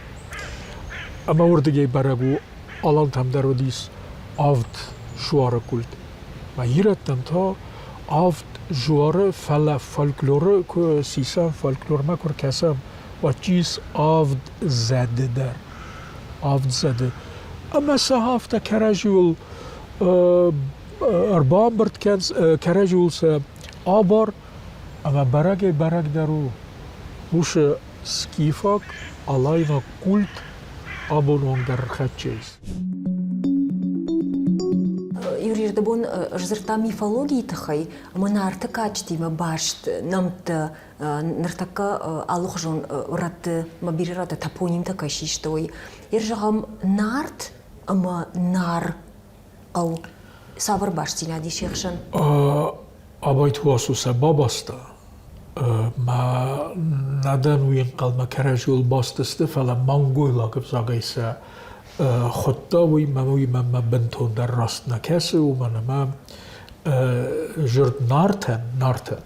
Ӕмӕ уырдыгӕй бӕрӕг у, алантӕм дӕр уыдис авд суары культ. Мӕ ирӕттӕм та авд дзуары, фӕлӕ фольклоры куы сисӕм, фольклормӕ куы ркӕсӕм, уӕд ис авд зӕды дӕр. Авд зӕды. Ӕмӕ сӕ афтӕ кӕрӕдзиуыл ӕрбамбырд кӕнынц, кӕрӕдзиуыл сӕ абар, ӕмӕ бӕрӕгӕй-бӕрӕгдӕр у, уыцы скифаг, алайнаг культ абоны онг дӕр ӕрхӕццӕ ис. Юрий Рдыбон сдзырдта мифологийы тыххӕй ӕмӕ Нарты кадджытимӕ баст нӕмттӕ ныртӕккӕ алыхуызон рӕтты ӕмӕ бирӕ рӕтты топонимтӕ кӕй систой. Йе зӕгъӕм, Нарт ӕмӕ Нар хъӕу цавӕр бастдзинад ис се хсӕн? Абайты Уасо сӕ бабаста. Мӕ нӕдӕн уый ӕнхъӕлмӕ кӕрӕдзиуыл баст сты, фӕлӕ монгойлаг ӕвзагӕй сӕ хуыдта, уый мӕм уый мӕнмӕ бынтондӕр раст нӕ кӕсы, уымӕн ӕмӕ дзырд Нартӕн, Нартӕ,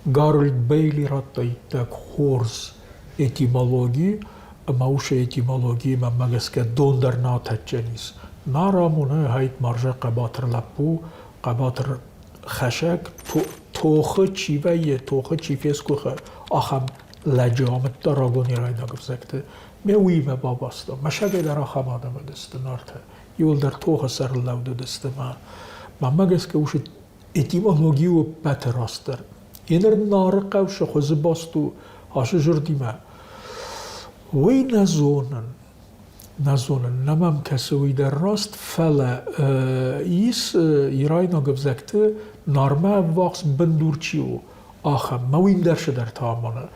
Гарольд Бейли радта иттӕг хорз этимологи, ӕмӕ уыцы этимологийы мӕнмӕ гӕсгӕ дон дӕр нӕ атӕдджен ис. Нар амоны гьӕйт марза хъӕбатыр лӕппу, хъӕбатыр хӕсӕг, тохы чи вӕййы, тохы чи фесгуыхы, ахӕм лӕджы амыдта рагон ирайнаг ӕвзӕгты. Ме уыимӕ бабаста. Мӕсӕгӕй дӕр ахӕм адӕм уыдысты Нартӕ. Иуылдӕр тохы сӕрыл лӕуд уыдысты мӕ мӕнмӕ гӕсгӕ уыцы этимологи у ӕппӕты растдӕр. Еныр Нары хъӕу цы хуызы баст у ацы зырдимӕ, уый нӕ зонын. Нӕ зонын, нӕ мӕм кӕсы уый дӕр раст, фӕлӕ ис ирайнаг ӕвзӕгты Нармӕ ӕввахс бындур чи у, ахӕм. Мӕ уый ӕндӕр цыдӕртӕ амоны.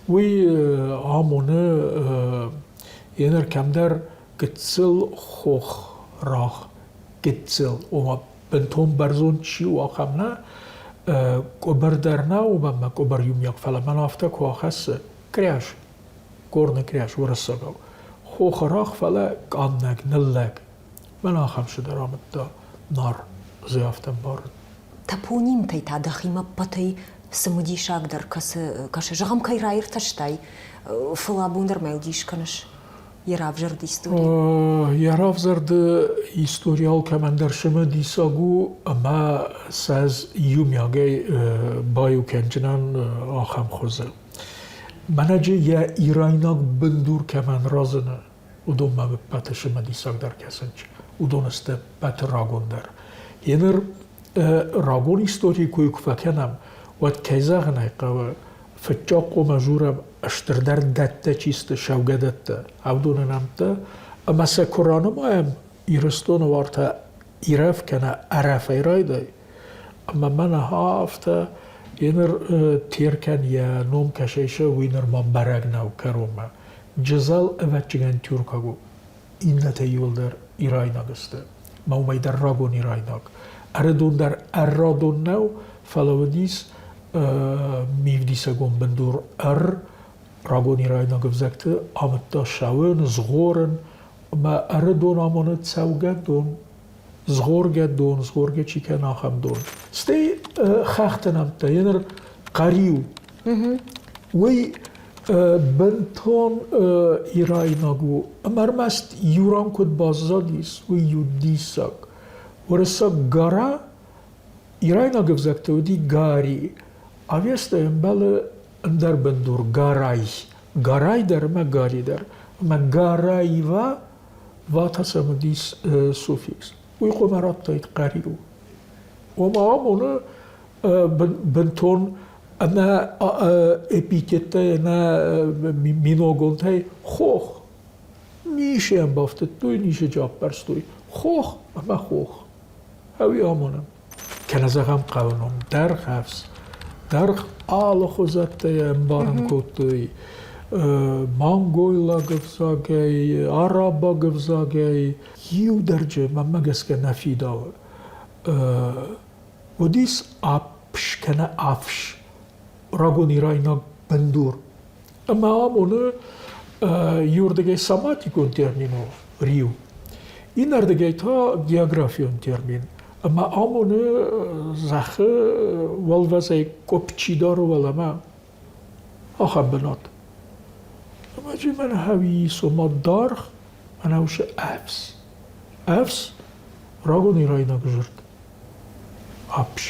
Уый амоны еныр кӕмдӕр гыццыл хох рагъ, гыццыл, ома бынтон бӕрзонд чи у, ахӕм нӕ, къуыбыр дӕр нӕ, уымӕн мӕ къуыбыр иумиаг, фӕлӕ мӕн афтӕ куы ахӕссы, кряж, горный кряж уырыссагау. Хохы рагъ, фӕлӕ къаннӕг, ныллӕг. Мӕн ахӕм цыдӕр амыдта Нар, дзы афтӕ ӕмбарын. Топонимтӕй та дӕхимӕ ӕппӕтӕй цымыдисагдӕр кӕсы, кӕсы, зӕгъӕм, кӕй раиртӕстай, фӕлӕ абон дӕр ма йыл дис кӕныс йӕ равзӕрды истори? Йӕ равзӕрды истори алкӕмӕн дӕр цымыдисаг у ӕмӕ сӕ ӕз иумиагӕй баиу кӕнджынӕн ахӕм хуызы. Мӕнӕджы йӕ ирайнаг бындур кӕмӕн разыны, уыдонмӕ ӕппӕты цымыдисагдӕр кӕсынц. Уыдон сты ӕппӕты рагондӕр. Еныр рагон историйы кой куы фӕкӕнӕм, уӕд, кӕй зӕгъын ӕй хъӕуы, фыццаг хъуамӕ дзурӕм стырдӕр дӕттӕ чи сты, саугӕдӕттӕ, уыдоны нӕмттӕ, ӕмӕ сӕ куы ранымайӕм Ирыстоны уартӕ Ирӕф кӕнӕ Ӕрӕфӕй райдай, ӕмӕ мӕнӕ афтӕ еныр Теркӕн йӕ ном кӕсӕй уый нырма бӕрӕг нӕу кӕронмӕ. Джызӕл ӕвӕццӕгӕн тюркаг у, иннӕтӕ иуылдӕр ирайнаг сты. Мӕ уымӕй дӕр рагон ирайнаг. Ӕрыдон дӕр ӕррадон нӕу, фӕлӕ уыдис мивдисӕгон бындур ӕр, рагон ирайнаг ӕвзӕгты амыдта ссӕуын, згъорын, ӕмӕ ӕрыдон амоны цӕугӕдон, згъоргӕ дон, згъоргӕ чи кӕны, ахӕм дон. Стӕй хӕхты нӕмттӕ, еныр Хъӕриу. Уый бынтон ирайнаг у, ӕмӕ ӕрмӕст иу ран куыд баззадис, уый у диссаг. Уырыссаг гора ирайнаг ӕвзӕгты уыди гари, Авеста ӕмбӕлы ӕндӕр бындур гарай. Гарай дӕр ӕмӕ гари дӕр. Ӕмӕ гараива вата сӕм уыдис суффикс. Уый хъуамӕ радтаид хъӕриу. Ома амоны бынтон ӕнӕ эпитеттӕй, ӕнӕ миногонтӕй хох. Ницы йӕм бафтыдтой, ницы джы аппӕрстой. Хох ӕмӕ хох. Ӕви амонӕм. Кӕнӕ зӕгъӕм хъӕуы ном Дӕргъӕвс. Дӕргъ алыхуызӕттӕй ӕмбарын кодтой. Монгойлаг ӕвзагӕй, араббаг ӕвзагӕй. Иу дӕрджы, мӕнмӕ гӕсгӕ, нӕ фидауы. Уыдис апс кӕнӕ афс, рагон ирайнаг бындур. Ӕмӕ амоны иуырдыгӕй соматикон термин у риу, иннӕрдыгӕй та географион термин. Ӕмӕ амоны зӕххы уӕлвӕзӕй къуыпп чи дары уӕлӕмӕ, ахӕм бынат. Ӕмӕ чи мӕнӕ хӕуи ома даргъ, мӕнӕ уыцы ӕфс. Ӕфс рагон ирайнаг дзырд. Апс.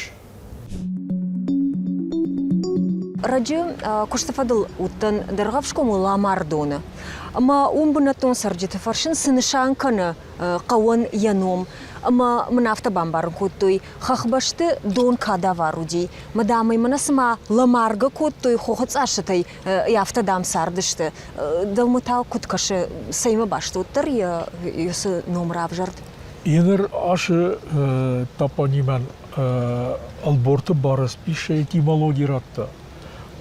Раджы куысты фӕдыл уыдтӕн Дӕргъӕвсгомы Ламардоны. Ӕмӕ уым бынӕттон цӕрджыты фӕрсын, цы нысан кӕны хъӕуӕн йӕ ном. Ӕмӕ мын афтӕ бамбарын кодтой, хӕхбӕсты дон кадавар уыди. Мӕ дам ӕй мӕнӕ цыма лӕмаргӕ кодтой хохы цъассытӕй, афтӕ дам цардысты. Дӕумӕ та куыд кӕсы, цӕимӕ баст уӕддӕр йӕ цы ном равзӕрд? Еныр ашы топонимӕн Ӕлборты Барысби этимологи радта.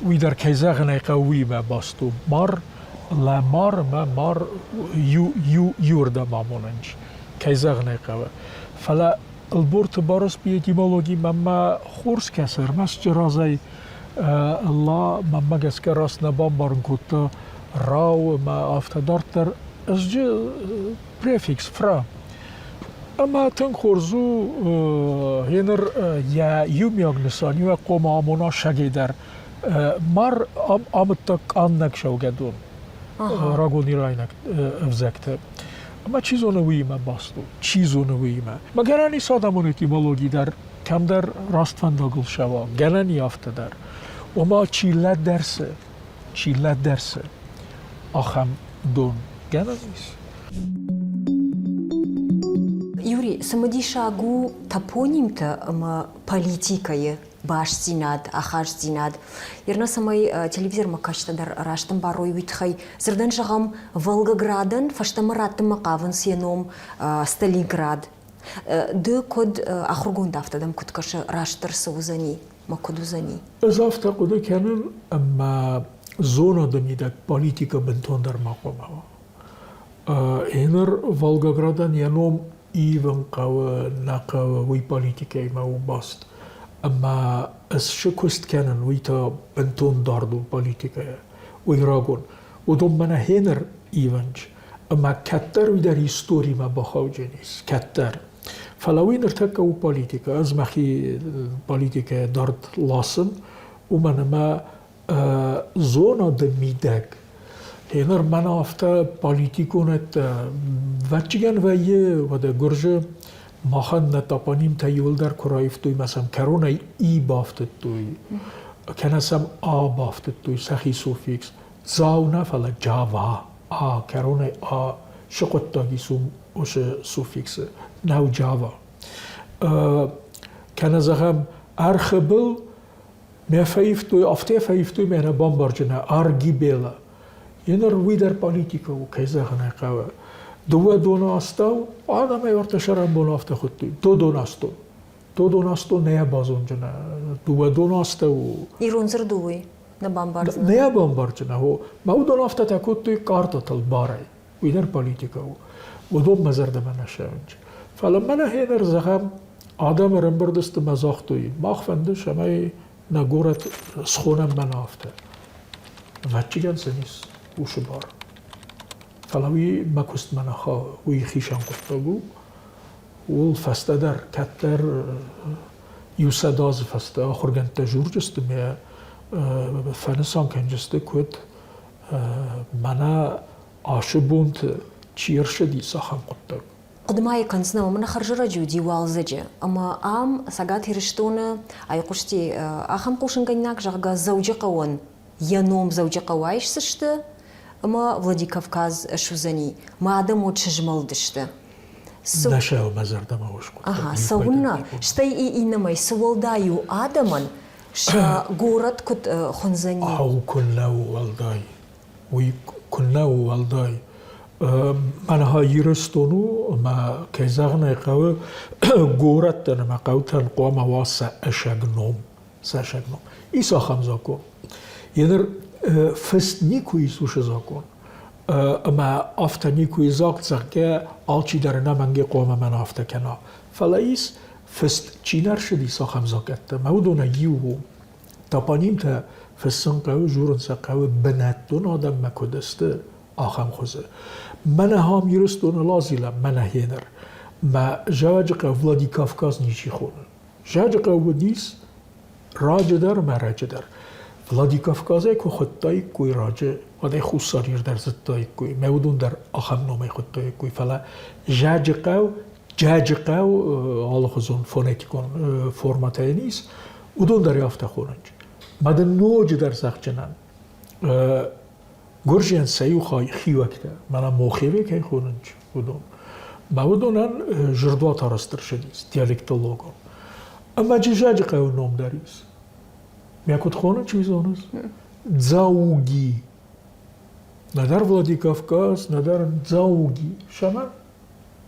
Уый дӕр, кӕй зӕгъын ӕй хъӕуы, уыимӕ баст у. Мар, лӕмар ӕмӕ мар иу, иу, иуырдӕм амонынц, кӕй зӕгъын ӕй хъӕуы. Фӕлӕ Ӕлборты Барысби этимологи мӕнмӕ хорз кӕсы, ӕрмӕст разӕй ла мӕнмӕ гӕсгӕ раст нӕ бамбарын кодта рау ӕмӕ афтӕ дарддӕр. Ӕз префикс фра. Ӕмӕ тынг хорз у гъеныр йӕ иумиаг нысаниуӕг хъуамӕ амона сӕгӕй дӕр. Мар амыдта къаннӕг цӕугӕдон рагон ирайнаг ӕвзӕгты. Ӕмӕ чи зоны уыимӕ баст у, чи зоны уыимӕ. Мӕ гӕнӕн ис адӕмон этимологи дӕр кӕмдӕр раст фӕндагыл сӕва, гӕнӕн и афтӕ дӕр. Ома чи лӕдӕрсы, чи лӕдӕрсы, ахӕм дон гӕнӕн ис. Юрий, цымыдисаг у топонимтӕ ӕмӕ политикӕйы бастдзинад, ахастдзинад. Ерна цӕмӕй телевизормӕ кӕсджытӕ дӕр раст ӕмбарой, уый тыххӕй дзырдӕн зӕгъӕм, Волгоградӕн фӕстӕмӕ раттынмӕ хъавынц йӕ ном Сталинград. Ды куыд ахуыргонд, афтӕ дӕм куыд кӕсы, растдӕр цы уыдзӕни мӕ куыд уыдзӕни? Ӕз афтӕ хъуыды кӕнын, ӕмӕ зонады мидӕг политикӕ бынтондӕр ма хъуамӕ уа. Еныр Волгоградӕн йӕ ном ивын хъӕуы, нӕ хъӕуы, уый политикӕимӕ у баст. Ӕмӕ ӕз цы куыст кӕнын, уый та бынтон дард у политикӕйӕ. Уый рагон. Уыдон мӕнӕ хеныр ивынц. Ӕмӕ кӕддӕр уый дӕр историмӕ бахауджынис, кӕддӕр. Фӕлӕ уый ныртӕккӕ у политикӕ. Ӕз мӕхи политикӕйӕ дард ласын, уымӕн ӕмӕ зонады мидӕг Гъеныр мӕнӕ афтӕ политикон ӕвӕццӕгӕн вӕййы, уӕдӕ гуырзы махӕн нӕ топонимтӕ иуылдӕр куы раивтой мӕ сӕм кӕронӕй и бафтыдтой, кӕнӕ сӕм а бафтыдтой сӕхи суффикс. Дзау нӕ, фӕлӕ Джава, а кӕронӕй а сыхъуыддаг ис уым уыцы суффиксы, нӕу Джава. Кӕнӕ зӕгъӕм, ӕрхы был Мӕ фӕивтой, афтӕ фӕивтой мӕнӕ бамбарджынӕ Аргибела. Еныр уый дӕр политикӕ у, кӕй зӕгъын ӕй хъӕуы. Дыууӕ доны астӕу адӕмӕй ӕртӕ сӕрӕнбон афтӕ хуыдтой. Додонастон. Додонастон нӕ базонджынӕ. Дыууӕ доны астӕу у. Ирон дзырд у уый, нӕ бамбардзынӕ. Нӕ бамбардзынӕ, хо. Мӕ уыдон афтӕтӕ кодтой картӕтыл барӕй. Уый дӕр политикӕ у. Уыдон мӕ зӕрдӕмӕ нӕ сӕвынч. Фӕлӕ мӕнӕ хеныр зӕгъӕм, адӕм ӕрӕмбырд сты мӕ загътой, мах фӕнды, цӕмӕй нӕ горӕт схонӕм мӕнӕ афтӕ. Ӕвӕццӕгӕн сын ис усы бар. Фӕлӕ уый мӕ куыстмӕ нӕ хауы, уый хицӕн хъуыддаг у. Ууыл фӕстӕдӕр кӕддӕр иу сӕдӕ азы фӕстӕ ахуыргӕндтӕ дзурджысты мӕ фӕнысан кӕнджысты, куыд мӕнӕ ацы бонты чи ӕрцыди, ахӕм хъуыддаг. Хъуыды ма йӕ кӕндзынӕ, уымӕн хӕрзӕрӕджы уыди уалдзӕджы. Ӕмӕ ам, Цӕгат Ирыстоны, айхъуысти ахӕм хъусынгӕнинаг, зӕгъгӕ, Дзӕуджыхъӕуӕн йӕ ном Дзӕуджыхъӕу айсдзысты ӕмӕ Владикавказ суыдзӕни. Мӕ адӕм уӕд сызмӕлдысты. Нӕ сӕ мӕ зӕрдӕмӕ ускъуыдта. Ага, цӕуыннӕ? Стӕй иннӕмӕй цы уӕлдай у адӕмӕн, сӕ горӕт куыд хуындзӕни? Ау, куыннӕ у уӕлдай. Уый куыннӕ у уӕлдай. Мӕнӕ Ирыстон у, ӕмӕ, кӕй зӕгъын ӕй хъӕуы, горӕттӕн ӕмӕ хъӕутӕн хъуамӕ уа сӕ ӕсӕг ном. Сӕ ӕсӕг ном. Ис ахӕм закон. Еныр фыст никуы ис уыцы закон. Ӕмӕ афтӕ никуы и загъд, зӕгъгӕ, алчидӕр ӕнӕмӕнгӕй хъуамӕ мӕн афтӕ кӕна. Фӕлӕ ис, фыст чи нӕ рцыдис, ахӕм закъӕттӕ. Мӕ уыдонӕй иу у, топонимтӕ фыссын хъӕуы, дзурын сӕ хъӕуы бынӕттон адӕммӕ куыд сты, ахӕм хуызы. Мӕнӕ ам Ирыстоны Лазилӕ, мӕнӕ гъеныр. Мӕ Зӕуӕджыхъӕу Владикавказ ничи хоны. Зӕджыхъӕу уыдис раджы дӕр ӕмӕ раджы дӕр. Владикавказӕй куы хуыдтаиккой раджы, уӕд ӕй Хуссар Ир дӕр зыдтаиккой, мӕ уыдон дӕр ахӕм номӕй хуыдтаиккой, фӕлӕ Зӕджыхъӕу, Джӕджыхъӕу алыхуызон фонетикон формӕтӕ йын ис, уыдон дӕр афтӕ хонынц. Мӕ дын ноджыдӕр зӕгъджынӕн, Гуырдзийӕн сӕ иу хай хиуӕгтӕ, мӕнӕ Мохеве кӕй хонынц, уыдон. Мӕ уыдонӕн зырдуат арӕзт ӕрцыдис диалектологон. Ӕмӕ Джызӕджы хъӕуы ном дӕр ис. Мӕ куыд хонын, чи зоныс? Дзауги. Нӕдӕр Владикавказ, нӕдӕр Дзауги. Цӕмӕн?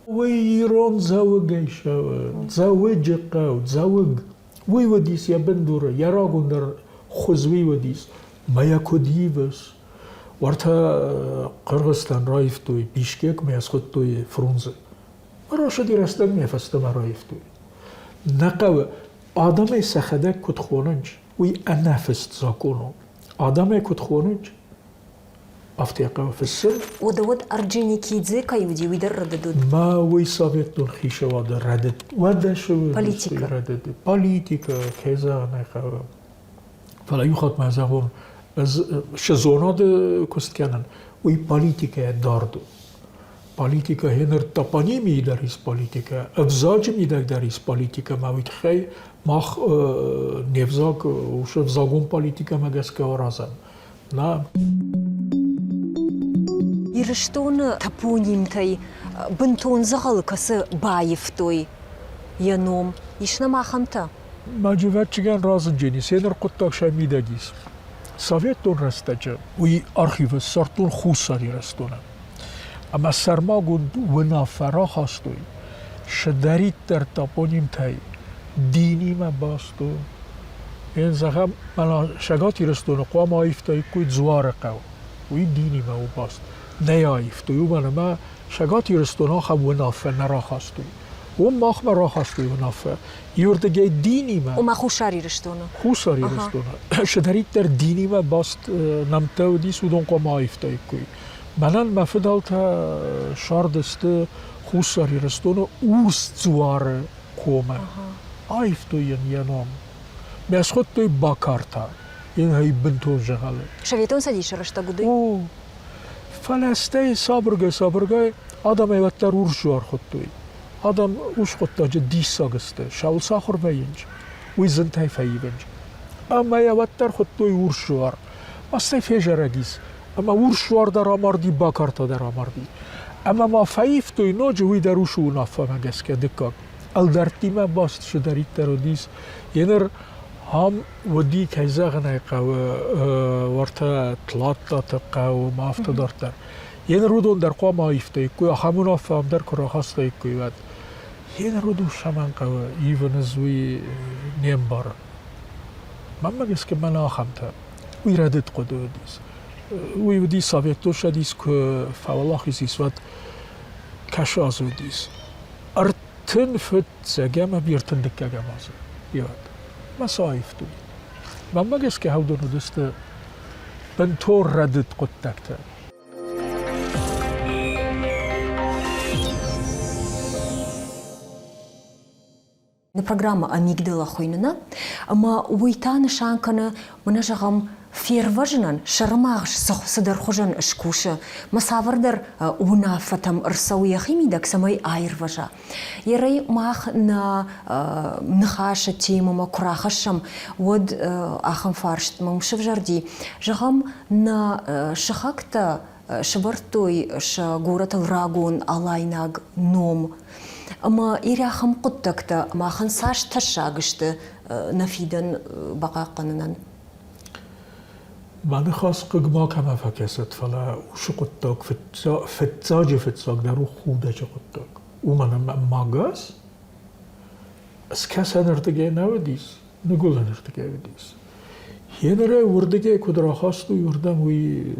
Уый ирон Дзӕуыгӕй цӕуы. Дзӕуыджы хъӕу, Дзӕуыг. Уый уыдис йӕ бындуры, йӕ рагондӕр хуыз уый уыдис. Мӕ йӕ куыд ивыс? Уӕртӕ Хъыргъызтӕн раивтой Бишкек мӕ схуыдтой Фрунзе. Рацыди рӕстӕг мӕ фӕстӕмӕ раивтой. Нӕ хъӕуы адӕмӕй сӕхӕдӕг куыд хонынц, уый ӕнӕфыст закон у. Адӕмӕй куыд хонынц, афтӕ хъӕуы фыссын. Уӕдӕ уӕд Орджоникидзе кӕй уыди, уый дӕр рӕдыд уыд? Мӕ уый советон хицауады рӕдыд. Уӕдӕ цы Политикӕ. Рӕдыд. Политикӕ, кӕй зӕгъын ӕй хъӕуы. Фӕлӕ иу хатт ма зӕгъон, ӕз цы зонады куыст кӕнын, уый политикӕйӕ дард у. Политикӕ гъеныр топонимийы дӕр ис политикӕ, ӕвзаджы мидӕг дӕр ис политикӕ, ӕмӕ уый тыххӕй мах не взаг уыцы ӕвзагон политикӕмӕ гӕсгӕ аразӕм. На. Ирыстоны топонимтӕй бынтон дзӕгъӕлы кӕцы баивтой йӕ ном? Ис нӕм ахӕмтӕ? Мӕджывӕччигӕн разынджени, сеныр хъуыддаг сӕ мидӕг ис. Советон рӕстӕджы уый архивы ссардтон Хуссар Ирыстоны. Ӕмӕ сӕрмагонд уынаффӕ рахастой, цыдӕриддӕр топонимтӕй динимӕ баст у. Ен зӕгъӕм, мӕнӕ Цӕгат Ирыстоны хъуамӕ аивтаиккой Дзуары хъӕу. Уый динимӕ у баст. Нӕ аивтой, уымӕн ӕмӕ Цӕгат Ирыстоны ахӕм уынаффӕ нӕ рахастой. Уым махмӕ рахастой уынаффӕ. Иуырдыгӕй динимӕ. Ома Хуссар Ирыстоны. Хуссар Ирыстоны. Цыдӕриддӕр динимӕ баст нӕмттӕ уыдис, уыдон хъуамӕ аивтаиккой. Мӕнӕн мӕ фыдӕлтӕ сардысты Хуссар Ирыстоны Урс дзуары комы. Аивтой йын йӕ ном. Мӕ схуыдтой Бакарта. Йын ӕй бынтон зӕгъӕлы. Советон Цӕдисы рӕстӕг уыд? О, фӕлӕ стӕй сабыргай-сабыргай адӕмӕй уӕддӕр урс дзуар хуыдтой. Адӕм ус хъуыддаджы диссаг сты, сӕуыл сахуыр вӕййынц, уый зынтӕй фӕивынц. Ӕмӕ йӕ уӕддӕр хуыдтой урс дзуар. Мастӕй фезӕрӕг ис, ӕмӕ урс дзуар дӕр амарди, бакарта дӕр амарди. Ӕмӕ ма фӕивтой ноджы уый дӕр усы уынаффӕмӕ гӕсгӕ дыккаг. Ӕлдӕрттимӕ баст цыдӕриддӕр уыдис, еныр ам уыди, кӕй зӕгъын ӕй хъӕуы, уӕртӕ Тлаттаты хъӕуы ма афтӕ дарддӕр. Еныр уыдон дӕр хъуамӕ аивтаиккой, ахӕм уынаффӕ ам дӕр куы рахастаиккой, уӕд. Еныр уыдон цӕмӕн хъӕуы ивын, ӕз уый не мбарын. Мӕнмӕ гӕсгӕ мӕнӕ ахӕмтӕ. Уый рӕдыд хъуыды уыдис. Уый уыди Советон Цӕдис куы фӕуӕлахиз ис, уӕд кӕсы аз уыдис. 35 ӕмӕ 32 азы. Иуӕд. Мӕ сӕ аивтой. Мӕнмӕ гӕсгӕ уыдон уыдысты бынтон рӕдыд хъуыддӕгтӕ. Программа «Амигдала» хуыйны, ӕмӕ уый та нысан кӕны, мӕнӕ зӕгъӕм, фервӕзынӕн сӕрымагъз цыдӕр хуызӕн скусы, мӕ цавӕрдӕр уынаффӕтӕм ӕрцӕуы йӕхимидӕг, цӕмӕй аирвӕза. Ерӕй мах нӕ ныхасы темӕмӕ куы рахӕссӕм, уӕд ахӕм фарст мӕм сывзӕрди. Зӕгъӕм, нӕ сыхӕгтӕ сӕвӕрдтой сӕ горӕтыл рагон алайнаг ном. Ӕмӕ ирӕ ахӕм хъуыддӕгтӕ махӕн цас тӕссаг сты нӕ фидӕн бахъахъхъӕнынӕн? Мӕ ныхас хъыг макӕмӕ фӕкӕсӕд, фӕлӕ уыцы хъуыддаг фыццаджы-фыццагдӕр у худӕджы хъуыддаг. Уымӕн ӕмӕ магаз скӕсӕнырдыгӕй нӕ уыдис, ныгуылӕнырдыгӕй уыдис. Енырӕй уырдыгӕй куыд рахастой, уырдӕм уый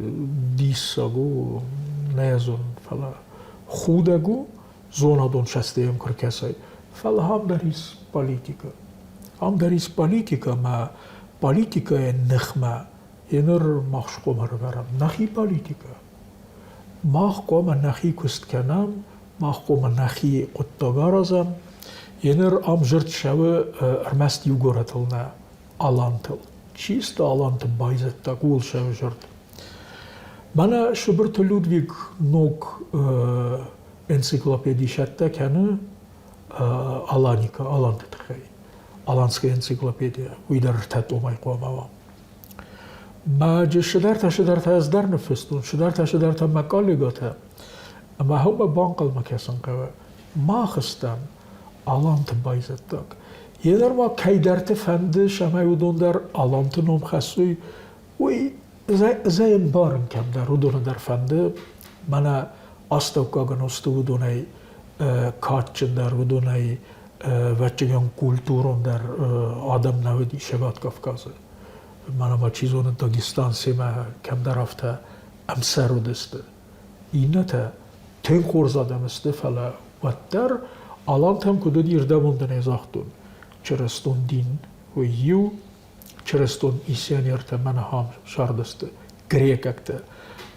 диссаг у, нӕ зонын, фӕлӕ худӕг у, зонадон цӕстӕй куы ркӕсай. Фӕлӕ ам дӕр ис политикӕ. Ам дӕр ис политикӕ ӕмӕ политикӕйы ныхмӕ еныр мах хъуамӕ ӕрӕвӕрӕм нӕхи политикӕ. Мах хъуамӕ нӕхи куыст кӕнӕм, мах хъуамӕ нӕхи хъуыддаг аразӕм. Еныр ам дзырд цӕуы ӕрмӕст иу горӕтыл нӕ, алантыл. Чисто аланты байзӕддаг ууыл сӕвзӕрд. Мӕнӕ Сыбырты Людвиг ног энциклопеди сӕттӕ кӕны Аланика, аланты тыххӕй. Аланская энциклопедия, уый дӕр ӕртӕ томӕй хъуамӕ уа. Мӕ цыдӕртӕ-цыдӕртӕ ӕз дӕр ныффыстон, цыдӕртӕ-цыдӕртӕ мӕ коллегӕтӕ. Ӕмӕ хъуамӕ банхъӕлмӕ кӕсын хъӕуы. Мах стӕм аланты байзӕддаг. Еныр ма кӕйдӕрты фӕнды, цӕмӕй уыдон дӕр аланты ном хӕссой, уый ӕз ӕй ӕмбарын кӕмдӕр, уыдоны дӕр фӕнды. Мӕнӕ астӕуккаг ӕнусты уыдонӕй кадджындӕр, уыдонӕй ӕвӕццӕгӕн культурондӕр адӕм нӕ уыди Цӕгат Кавказы. Мӕнӕ ма чи зоны Дагестан семӕ кӕмдӕр афтӕ ӕмсӕр уыдысты. Иннӕтӕ тынг хорз адӕм сты, фӕлӕ уӕддӕр алантӕм куыд уыди, рдӕбон дын ӕй загътон, чырыстон дин уый иу, чырыстон миссионертӕ мӕнӕ ахӕм сардысты, грекъӕгтӕ.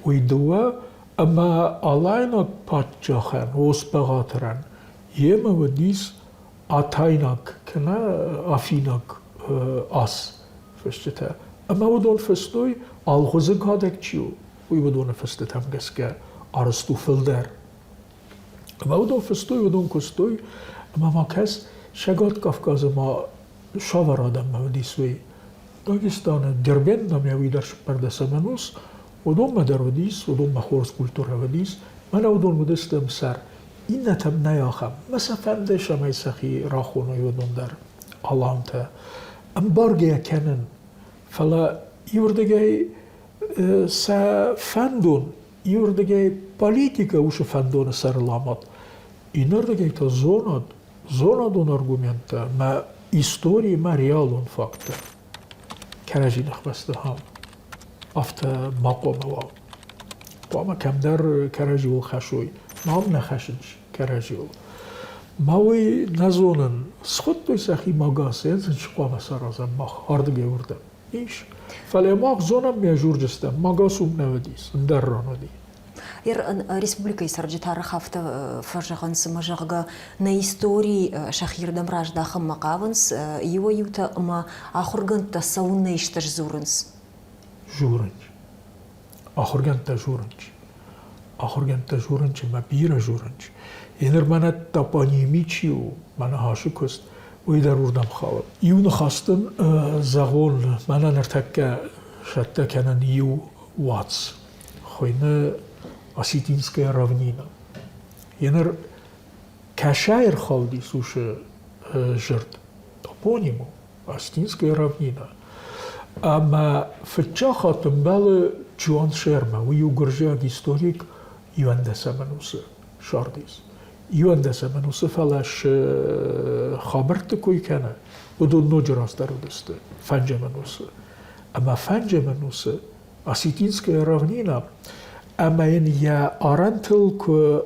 Уый дыууӕ ӕмӕ алайнаг паддзахӕн, Ос-Бӕгъатырӕн йемӕ уыдис атайнаг кӕнӕ афинаг ас фысджытӕ. Ӕмӕ уыдон фыстой, Алгъуызы кадӕг чи у, уый уыдоны фыстытӕм гӕсгӕ арӕзт у фылдӕр. Ӕмӕ уыдон фыстой, уыдон куыстой, ӕмӕ ма кӕс, Цӕгат Кавказы ма цавӕр адӕммӕ уыдис, уый. Дагестаны Дербент ӕмӕ уый дӕр цыппӕрдӕсӕм ӕнус, уыдонмӕ дӕр уыдис, уыдонмӕ хорз культурӕ уыдис, мӕнӕ уыдон уыдысты ӕмсӕр. Иннӕтӕм нӕй ахӕм. Мӕ сӕ фӕнды, цӕмӕй сӕхи рахоной уыдон дӕр алантӕ. Ӕмбаргӕ кӕнын, фӕлӕ иуырдыгӕй сӕ фӕндон, иуырдыгӕй политикӕ уыцы фӕндоны сӕрыл амад, иннӕрдыгӕй та зонад, зонадон аргументтӕ мӕ истори мӕ реалон факттӕ кӕрӕдзи ныхмӕ сты хам. Афтӕ ма хъуамӕ уа. Хъуамӕ кӕмдӕр кӕрӕдзиуыл хӕсой. Мам нӕ хӕсынц кӕрӕдзиуыл. Ма уый нӕ зонын, схуыдтой сӕхи магас, сын цы хъуамӕ саразӕм мах ардыгӕй уырдӕм. Ис. Фӕлӕ мах зонӕм ме журджыстӕм, магас уым нӕ уыдис, ӕндӕр ран уыди. Республикӕйы цӕрджытӕ арӕх афтӕ фӕзӕгъынц, ӕмӕ зӕгъгӕ, нӕ истори сӕхирдӕм раздахынмӕ хъавынц иуӕй-иутӕ ӕмӕ ахуыргӕндтӕ цӕуыннӕ исты сдзурынц? Дзурынц. Ахуыргӕндтӕ дзурынц. Ахуыргӕндтӕ дзурынц ӕмӕ бирӕ дзурынц. Еныр мӕнӕ топоними чи у, мӕнӕ ацы куыст, уый дӕр уырдӕм хауы. Иу ныхас дын зӕгъон, мӕнӕ ныртӕккӕ цӕттӕ кӕнын иу уац. Хуыйны Осетинская равнина. Еныр кӕсӕй ӕрхаудис уыцы дзырд топоним у, Осетинская равнина. Ӕмӕ фыццаг хатт ӕмбӕлы Джон Шермӕ, уый у гуырдзиаг историк иуӕндӕсӕм ӕнусы сардис. Иуӕндӕсӕм ӕнусы, фӕлӕ цы хабӕртты кой кӕны, уыдон ноджы раздӕр уыдысты фӕнджӕм ӕнусы. Ӕмӕ фӕнджӕм ӕнусы Осетинская равнина ӕмӕ йын йӕ арӕнтыл куы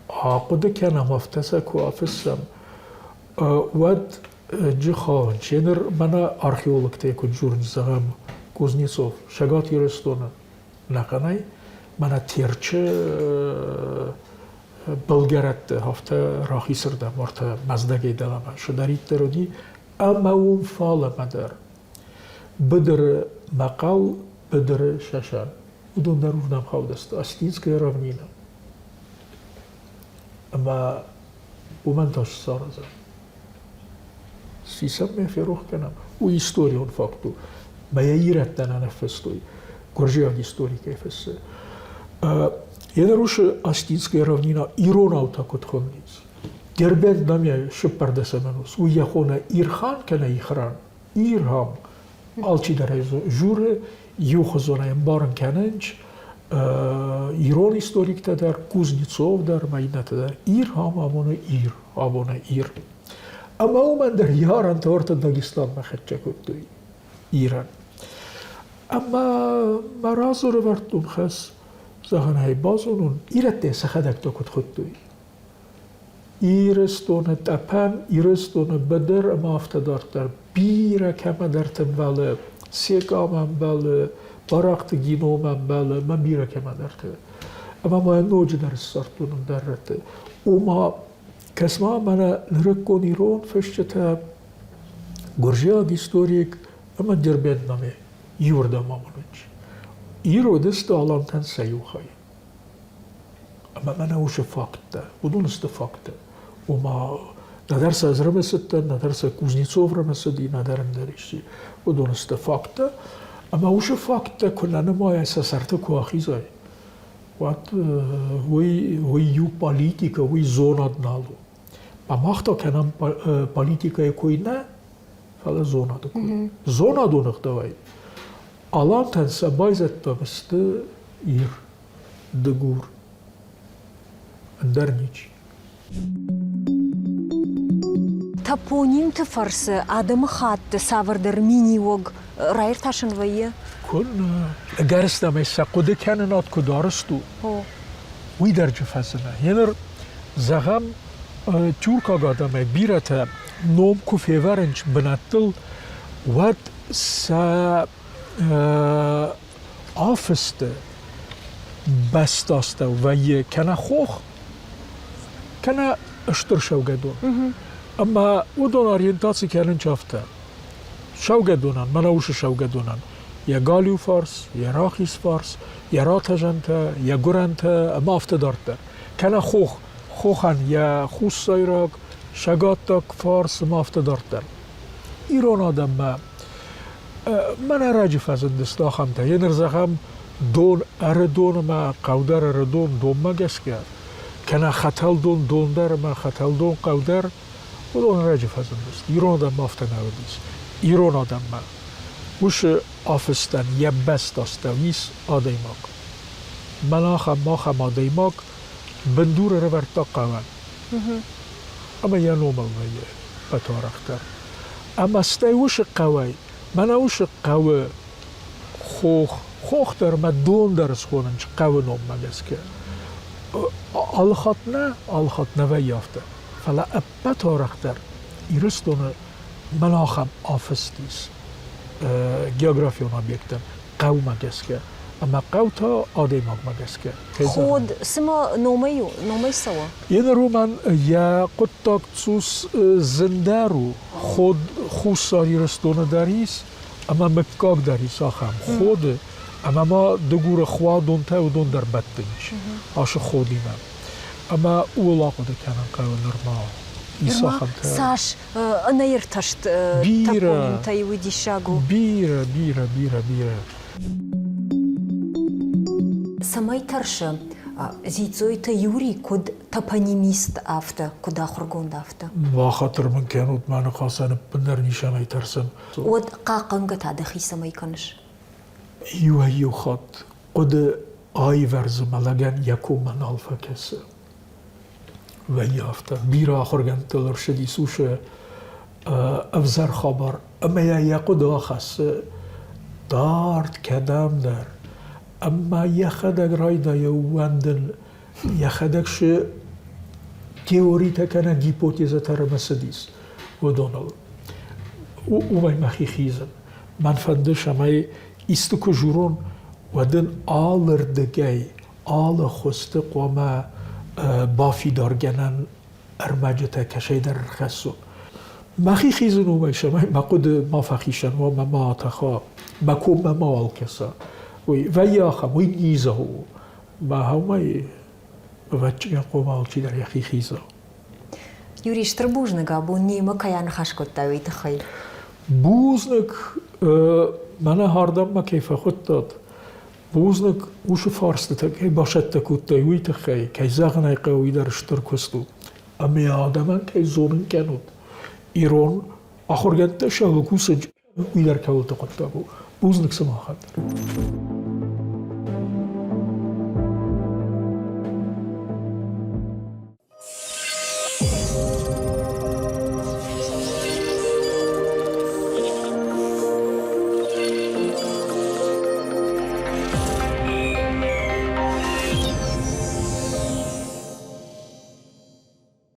ахъуыды кӕнӕм, афтӕ сӕ куы афыссӕм, уӕд джихауын, че ныр мӕнӕ археологтӕ куыд дзурынц, зӕгъӕм, Кузнецов, Цӕгат Ирыстоны нӕхъӕнӕй, мӕнӕ Терчы былгӕрӕтты афтӕ рахисырдӕм, уӕртӕ Мӕздӕгӕй дӕлӕмӕ цыдӕриддӕр уыди, ӕмӕ уым фалӕмӕ дӕр Быдыры мӕхъӕл, быдыры сӕсӕн. Уыдон дӕр уырдӕм хаудысты. Осетинская равнина. Ӕмӕ уымӕн та саразӕм. Сисӕм ме ферох кӕнӕм. Уый историон факт у. Мӕ йӕ ирӕттӕ нӕ ныффыстой. Гуырдзиаг историкӕй фыссы. Енарушы Осетинская равнина иронау та куыд хуындис? Дербент нӕм сыппӕрдӕсӕм ӕнус. Уый йӕ хона Ирхан кӕнӕ Ихран. Ирхам алчидӕр ӕй дзуры, иухуызонӕй ӕмбарын кӕнынц ирон историктӕ дӕр, Кузнецов дӕр ӕмӕ иннӕтӕ дӕр. Ирхам амоны Ир, амоны Ир. Ӕмӕ уымӕн дӕр йӕ арӕнтӕ ӕртӕ Дагестанмӕ хӕццӕ кодтой Ирӕн. Ӕмӕ мӕ разӕрӕвӕрдтон хӕс, зӕгъын ӕй базонон, ирӕттӕ сӕхӕдӕг та куыд хуыдтой. Ирыстоны тъӕпӕн, Ирыстоны быдыр ӕмӕ афтӕ дарддӕр бирӕ кӕмӕдӕрты мбӕлы, Секъамӕ мбӕлы, Барахъты Гиномӕ мбӕлы ӕмӕ бирӕ кӕмӕдӕрты. Ӕмӕ ма ноджыдӕр ссардтон ӕндӕр рӕтты. Ома, кӕс-ма, мӕнӕ нырыккон ирон фысджытӕ, гуырдзиаг историк ӕмӕ Дербентнаме иуырдӕм амонынц. Ир уыдысты алантӕн сӕ иу хай. Ӕмӕ мӕнӕ уыцы факттӕ, уыдон сты факттӕ. Ома, нӕдӕр сӕ ӕз рымысыдтӕн, нӕдӕр сӕ Кузнецов рымысыди, нӕдӕр ӕндӕр исчи. Уыдон сты факттӕ. Ӕмӕ уыцы факттӕ куы нӕ нымайай, сӕ сӕрты куы ахизай, уӕд уый, уый иу политикӕ, уый зонад нал у. А мах та кӕнӕм политикӕйы кой нӕ, фӕлӕ зонады кой. Зонадон ӕгъдауӕй Алантӕн сӕ байзӕддаг сты Ир, Дыгур, ӕндӕр ничи. Топонимты фӕрцы адӕмыхатты цавӕрдӕр миниуӕг раиртасын вӕййы? Куыннӕ. Ӕгӕрыстӕмӕй сӕ хъуыды кӕнынад куыд арӕзт у, уый дӕр джы фӕзыны. Еныр, зӕгъӕм, тюркаг адӕмӕй бирӕтӕ ном куы февӕрынц бынӕттыл, уӕд сӕ афысты бӕстастӕу вӕййы кӕнӕ хох, кӕнӕ стыр цӕугӕдон. Ӕмӕ уыдон ориентаци кӕнынц афтӕ. Цӕугӕдонӕн, мӕнӕ уыцы цӕугӕдонӕн йӕ галиу фарс, йӕ рахиз фарс, йӕ ратӕзӕнтӕ, йӕ гуырӕнтӕ ӕмӕ афтӕ дарддӕр. Кӕнӕ хох, хохӕн йӕ хуссайраг, цӕгаттаг фарс ӕмӕ афтӕ дарддӕр. Ирон адӕммӕ мӕн ӕрӕджы фӕзындысты ахӕмтӕ. Еныр зӕгъӕм, дон Ӕрыдон ӕмӕ хъӕу дӕр Ӕрыдон донмӕ гӕсгӕ, кӕнӕ Хӕтӕлдон дон дӕр ӕмӕ Хӕтӕлдон хъӕу дӕр, уыдон ӕрӕджы фӕзындысты. Ирон адӕммӕ афтӕ нӕ уыдис. Ирон адӕммӕ уыцы афыстӕн йӕ бӕстастӕу ис адӕймаг. Мӕн ахӕм ахӕм адӕймаг бындур ӕрӕвӕрдта хъӕуӕн. Ӕмӕ йӕ номыл вӕййы ӕппӕтуӕрӕхдӕр. Ӕмӕ стӕй уыцы хъӕуӕй, мӕнӕ уыцы хъӕуы хох, хох дӕр ӕмӕ дон дӕр схонынц хъӕуы номмӕ гӕсгӕ. Алыхатт нӕ, алыхатт нӕ вӕййы афтӕ. Фӕлӕ ӕппӕтуӕрӕхдӕр Ирыстоны мӕнӕ ахӕм афыст ис географион объекттӕн хъӕумӕ гӕсгӕ. Ӕмӕ хъӕу та адӕймагмӕ гӕсгӕ. Ход цыма номӕй номӕй цӕуы? Еныр уымӕн йӕ хъуыддаг цъус зындӕр у. Ход Хуссар Ирыстоны дӕр ис, ӕмӕ мыггаг дӕр ис ахӕм ходы, ӕмӕ ма дыгуры хуадонтӕ уыдон дӕр бӕттынц ацы ходимӕ. Ӕмӕ ууыл ахъуыды кӕнын хъӕуы нырма. Ис ахӕмтӕ. Цас ӕнӕиртӕст топонимтӕй уый диссаг у. Бирӕ, бирӕ, бирӕ, бирӕ. Цӕмӕй тӕрсы Дзидзойты Юрий куыд топонимист афтӕ, куыд ахуыргонд афтӕ? Бахатыр мын кӕнут, мӕ ныхасӕн ӕппындӕр ницӕмӕй тӕрсын. Уӕд хъахъхъӕнгӕ та дӕхи цӕмӕй кӕныс? Иуӕй-иу хатт хъуыды аивӕрзы мӕ лӕгӕн йӕ коммӕ нал фӕкӕсы. Вӕййы афтӕ. Бирӕ ахуыргӕндтыл ӕрцыди сусы ӕвзӕр хабар ӕмӕ йӕ йӕ хъуыды ахӕссы дард кӕдӕмдӕр. Ӕмӕ йӕхӕдӕг райдайы ууӕндын, йӕхӕдӕг цы теоритӕ кӕнӕ гипотезӕтӕ ӕрымысыдис, уыдоныл. Уымӕй мӕхи хизын. Мӕн фӕнды, цӕмӕй исты куы дзурон, уӕд ын алырдыгӕй, алы хуызты хъуамӕ бафидаргӕнӕн ӕрмӕджытӕ кӕцӕйдӕр ӕрхӕссон. Мӕхи хизын уымӕй, цӕмӕй мӕ хъуыды ма фӕхицӕн уа ӕмӕ ма атӕха, мӕ коммӕ мауал кӕса. Уый вӕййы ахӕм, уый низау у. Мӕ уымӕй, ӕвӕццӕгӕн, хъуамӕ алчидӕр йӕхи хиза. Юрий, стыр бузныг, абон немӕ кӕй аныхас кодтай, уый тыххӕй. Бузныг, мӕнӕ ардӕм кӕй фӕхуыдтат. Бузныг, уыцы фарстытӕ кӕй бацӕттӕ кодтай, уый тыххӕй, кӕй зӕгъын ӕй хъӕуы, уый дӕр стыр куыст у. Ӕмӕ адӕмӕн кӕй зонын кӕнут, ирон ахуыргӕндтӕ сӕ кусӕджы уый дӕр кӕуылты хъуыддаг у. Бузныг сымахӕн дӕр.